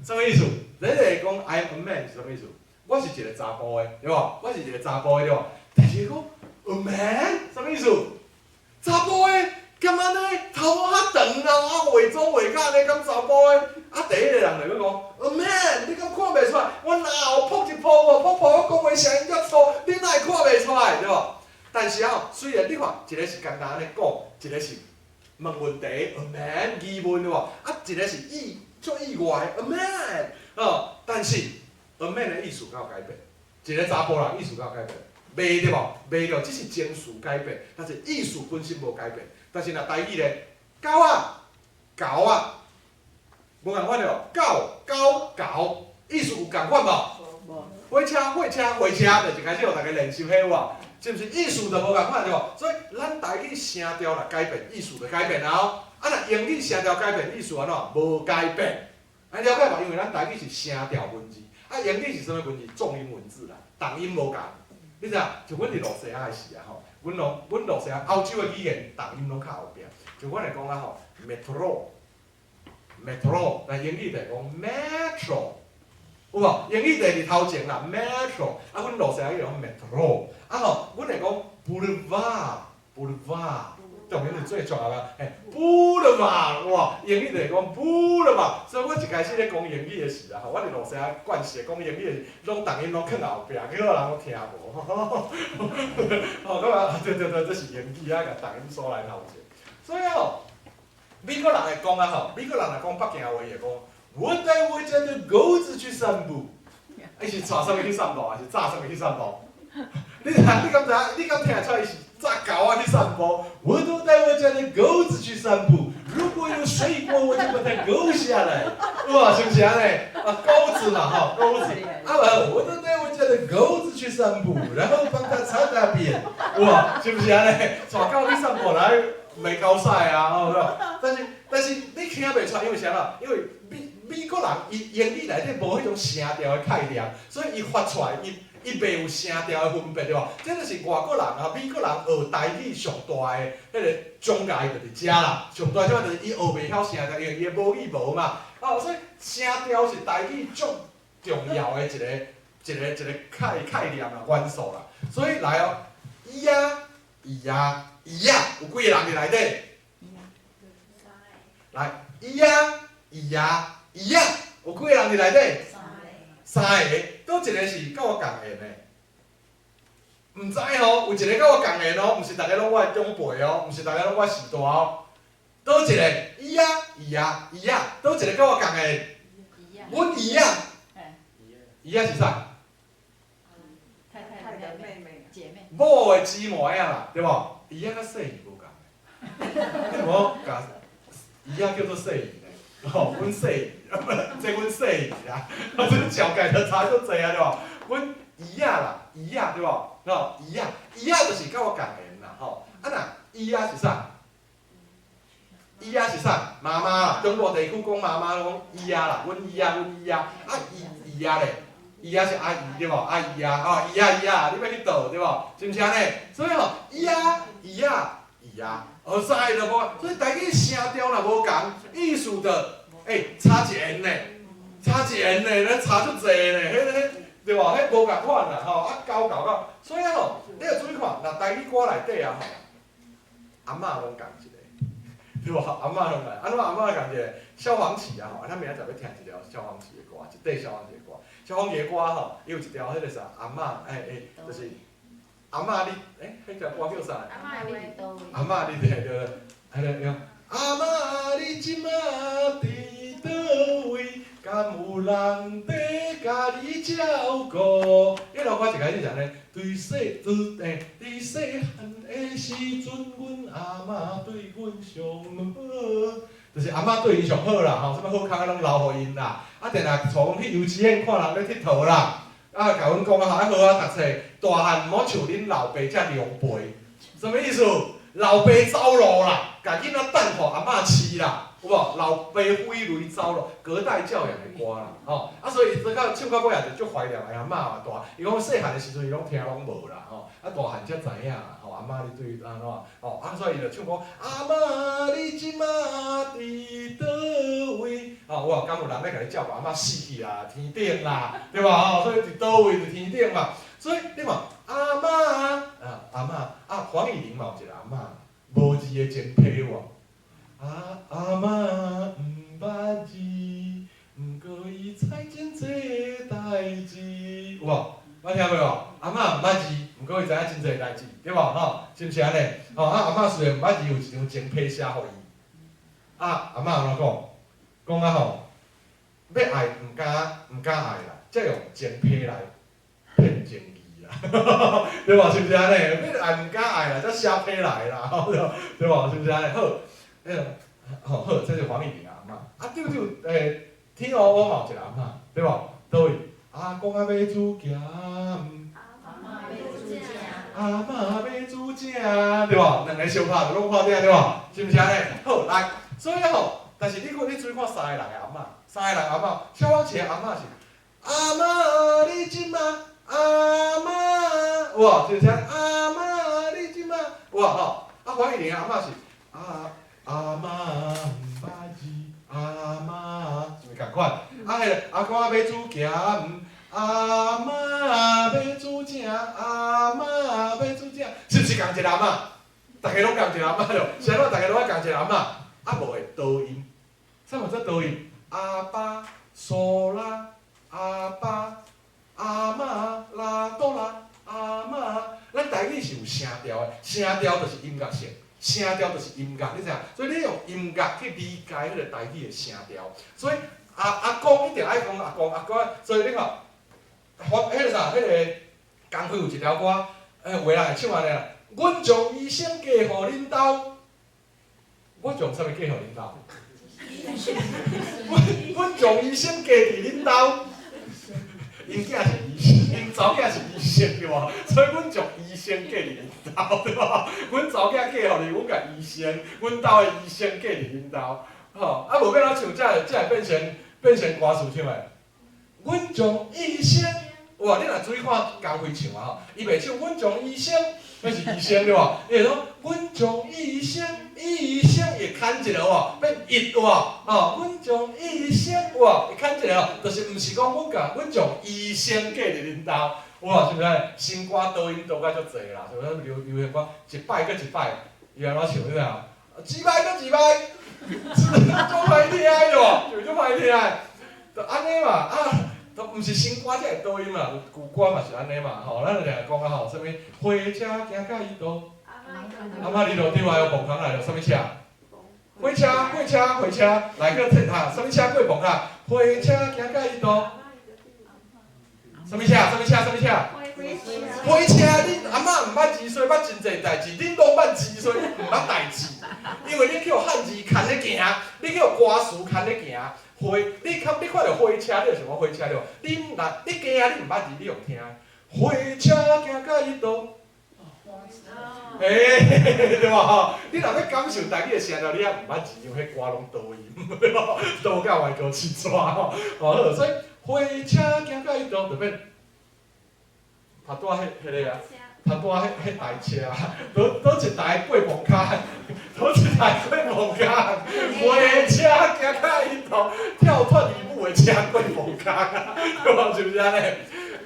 啥物意思？第一個講 I'm a man 是啥物意思？我是一個查埔的，對無？我是一個查埔的，對無？第二個講 a man，啥物意思？查埔的，敢按呢？頭毛較長啊，啊化妝化甲按呢，敢查埔的？啊，第一個人就閣講 a man，你敢看袂出來？我腦噗一噗無噗噗，我講話聲音遮粗，你哪會看袂出來？對無？但是啊，雖然你看，一個是簡單按呢講，一個是問問題，a man 疑問對無？啊，一个是意足意外，a man 哦，但是 a man 的意思敢有改變？一个查埔人意思敢有改變？袂對無？袂對，只是情緒改變，但是意思本身無改變。但是若台語咧，狗仔、猴仔，無仝款對無？狗、狗、猴，意思有仝款無？無。火車、火車、火車，就一開始予逐家練習彼有無？是毋是意思就無仝款對無？所以咱台語聲調若改變，意思就改變啊！啊，若英語聲調改變，意思按怎？無改變。按了解無？因為咱台語是聲調文字，啊，英語是啥物文字？重音文字啦，重音無仝。你知影？像阮佇露西亞的時啊吼，阮攏阮露西亞歐洲的語言重音攏較後壁。像阮會講啊吼，metro，metro，但英語就會講 metro，有無？英語就佇頭前啦，metro，啊，阮露西亞語講 metro，啊吼，阮會講 boulevard，boulevard，重音是最重要的，嘿，boulevard，哇，英語就會講 boulevard，所以我一開始咧講英語的時啊，吼，我佇露西亞慣勢講英語的時，攏重音攏囥後壁，結果人攏聽無，吼，感覺對對對，這是英語啊，共重音鎖來頭前。所以吼，美國人會講啊吼，美國人若講北京話，會講，我帶我家的狗子去散步，伊是帶啥物去散步，還是紮啥物去散步？你聽，你敢知影？你敢聽會出來伊是紮狗仔去散步？我都帶我家的狗子去散步，如果有水果，我就把它勾下來。哇，是毋是按呢？啊，鈎子嘛，吼，鈎子。啊，我都帶我家的狗子去散步，然後幫它擦大便。哇，是毋是按呢？帶狗去散步來袂夠屎啊，吼，對。但是你聽袂出來，因為啥啦？因為美國人伊英語內底無彼種聲調的概念，所以伊發出來伊。伊袂有聲調的分別對無？這就是外國人啊，美國人學台語上大的彼個障礙就佇遮啦。上大障礙就是伊學袂曉聲調，因為伊的母語無嘛。哦，所以聲調是台語足重要的一個概念啦、元素啦。所以來哦，伊啊、伊啊、伊仔，有幾個人佇內底？來，伊啊、伊啊、伊仔，有幾個人佇內底？三個，佗一個是佮我仝緣的？毋知吼，有一个佮我仝緣哦，毋是逐个攏我的長輩哦，毋是逐个攏我序大哦。佗一個？伊仔、伊仔、伊仔，佗一个佮我仝緣？阮姨仔。姨仔是啥？太太的妹妹。姐妹。某的姊妹仔啦，對無？姨仔佮細姨無仝的。你無共姨仔叫做細姨呢？吼，阮細姨，這阮細姨啦，這照計就差足濟啊，對無？阮姨仔啦，姨仔對無？吼，姨仔，姨仔就是佮我仝緣啦，吼。啊若姨仔是啥？姨仔是啥？媽媽啦，中部地區講媽媽攏姨仔啦，阮姨仔，阮姨仔。啊姨姨仔咧，姨仔是阿姨對無？阿姨啊，吼，姨仔姨仔，你欲去佗對無？是毋是按呢？所以吼，姨仔姨仔姨仔，哦，三个就無，所以台語聲調若無仝，意思就，欸，差一音呢，差一音呢，咧差足濟呢，彼對無？彼無仝款啦，吼，啊狗猴狗，所以吼，你著注意看，若台語歌內底啊吼，阿嬤攏仝一個，對無？阿嬤攏仝，按怎阿嬤仝一個？蕭煌奇啊吼，咱明仔載欲聽一條蕭煌奇的歌，一塊蕭煌奇的歌。蕭煌奇的歌吼，伊有一條彼個啥阿嬤，欸欸，就是阿嬤你，欸，彼條歌叫啥？阿嬤你佇佗位？阿嬤你佇對彼个講，阿嬤你這馬佇佗位？敢有人佇共你照顧？彼條歌一開始是按呢，對細對欸，佇細漢的時陣，阮阿嬤對阮上好，就是阿嬤對𪜶上好啦，吼，啥物好康仔攏留予𪜶啦。啊，定定帶阮去幼稚園看人咧𨑨迌啦，啊，共阮講啊，愛好好讀冊，大漢毋好像恁老爸遮狼狽，啥物意思？老爸走路啦，共囡仔等予阿嬤飼啦。有無？老爸揮淚走路，隔代教養的歌啦，吼！啊，所以伊到唱到尾也就足懷念阿嬤嘛大。伊講細漢的時陣，伊攏聽攏無啦，吼！啊，大漢才知影啦，吼！阿嬤你對按怎？吼！啊，所以伊就唱講：阿嬤你這馬佇佗位？吼，有無？敢有人欲共你照顧？阿嬤死去啦，天頂啦，對無？吼，所以佇佗位佇天頂嘛。所以你看，阿嬤啊，阿嬤啊，黃乙玲嘛有一個阿嬤，無字的情批有無？啊，阿嬤毋捌字，毋過伊知真濟代誌，有無？捌聽過無？阿嬤毋捌字，毋過伊知影真濟代誌，對無？吼，是毋是按呢？吼，啊，阿嬤雖然毋捌字，有一張情批寫予伊。啊，阿嬤按怎講？講啊吼，欲愛毋敢毋敢愛啦，才用情批來騙情義啦，對無？是毋是按呢？欲愛毋敢愛啦，才寫批來啦，對無？是毋是按呢？好，彼個吼好，這是黃義玲阿嬤。啊，對對，天鵝我嘛有一個阿嬤，對無？佗位？阿公啊欲煮鹹，阿嬤欲煮正，對無？兩个相拍就攏看這對無？是毋是按呢？好，來，所以吼，但是你看，你注意看三個人的阿嬤，三個人阿嬤，蕭芳琪的阿嬤是阿嬤你這馬，阿嬤，有無？是毋是按呢？阿嬤你這馬，有無吼？啊，黃義玲的阿嬤是阿阿嬤毋捌字，阿嬤是毋是仝款？啊，彼个阿公啊欲煮鹹，阿嬤欲煮正，阿嬤欲煮正，是毋是仝一個阿嬤？逐家攏仝一個阿嬤著，是按怎？逐家攏愛仝一個阿嬤？啊，無會倒音，啥物做倒音？阿爸嗦啦，阿爸阿嬤啦哆啦，阿嬤，咱台語是有聲調的，聲調就是音樂性，聲調就是音樂，你知影？所以你用音樂去理解彼個台語的聲調，所以阿阿公一定愛講阿公阿公，所以你看，彼个啥，彼個江輝有一條歌，有的人會唱按呢啦，阮將醫生嫁予恁兜，我將啥物嫁予恁兜？阮阮將醫生嫁佇恁兜，𪜶囝是醫生，𪜶查某囝是醫生對無？所以阮將醫生嫁佇恁兜對無？阮查某囝嫁予你，阮共醫生，阮兜的醫生嫁佇恁兜，吼，啊無欲按怎唱，才會才會變成變成歌詞唱的。阮將醫生，哇！你若注意看江輝唱啊吼，伊袂唱阮將醫生，彼是醫生對無？伊會講阮將醫生，醫生伊會牽一個有無？變一有無？吼，阮將醫生有無？會牽一個哦，就是毋是講阮共阮將醫生嫁佇恁兜，有無？是毋是？新歌倒音倒甲足濟啦，是毋是？流流行歌一擺閣一擺，伊按怎唱你知影？一擺閣一擺，是毋是足歹聽的對無？是毋是足歹聽的？就按呢嘛，啊，都毋是新歌才會倒音嘛，舊歌嘛是按呢嘛，吼，咱就定定講啊吼，啥物火車行甲伊途，阿嬤你路對啊，有墓空來著啥物車？火車，火車，火車，來閣聽下，啥物車過墓空？火車行甲伊途，啥物車？啥物車？啥物車？火車，恁阿嬤毋捌字，所以捌真濟代誌，恁攏捌字，所以毋捌代誌。因為恁去予漢字牽咧行，你去予歌詞牽咧行。火，你看你看著火車，你就想講火車對無？你若你驚啊，你毋捌字，你用聽。火車行甲伊途，欸，對無吼？你若欲感受台語的聲調，你猶毋捌字，因為彼歌攏倒音，對無？倒甲歪哥七逝吼。好，所以火車行甲伊途，就變頭拄仔彼彼个啊，頭拄仔彼彼台車，佗佗一台過墓跤，佗一台過墓跤，火車行甲伊途，跳脫離母的車過墓跤啊，對無？是毋是按呢？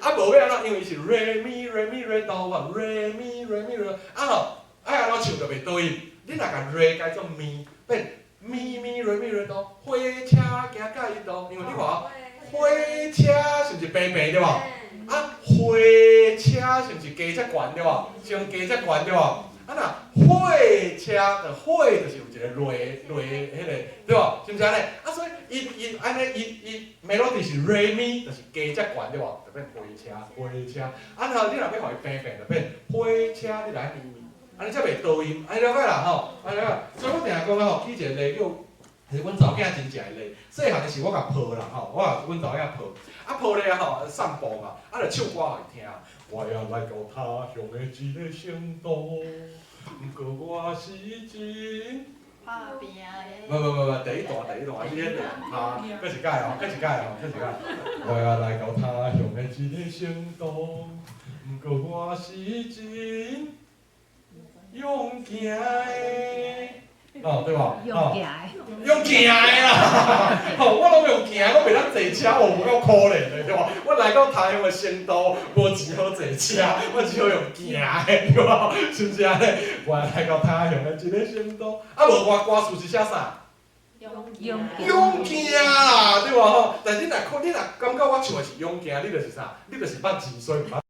啊，無欲按怎？因為伊是 re mi re mi re do 啊，re mi re mi re 啊吼，愛按怎唱就袂倒音。你若共 re 改做 mi，變 mi mi re mi re do，火車行甲伊途，因為你看哦，火車是毋是平平對無？啊，火車是毋是加遮懸對無？先加遮懸對無？啊若火車就火就是有一個螺螺彼個對無？是毋是按呢？啊，所以伊伊按呢伊伊 melody 是 re mi，就是加遮懸對無？就變火車火車。啊，然後你若欲予伊平平，就變火車，你來咪咪，按呢才袂倒音，按呢了解啦吼？按呢了解。所以我定定講啊吼，起一個例叫，是阮查某囝真正的例。細漢的時我共抱啦吼，我共阮查某囝抱，啊抱咧吼散步嘛，啊就唱歌予伊聽。我也來到他鄉的一个城都，毋過我是真。拍拚的。無無無無，第一段第一段，你彼段啊，閣一擺哦，閣一擺哦，閣一擺。我也來到他鄉的一个城都，毋過我是真勇行的。哦，對無？用行的。用行的啦，吼，我攏用行，我袂當坐車，哦，有夠可憐的，對無？我來到他鄉的成都，無錢好坐車，我只好用行的，對無？是毋是按呢？我來到他鄉的一个成都，啊無我歌詞是寫啥？勇勇行啦，對無吼？但你若看，你若感覺我唱的是勇行，你就是啥？你就是捌字，所以毋捌。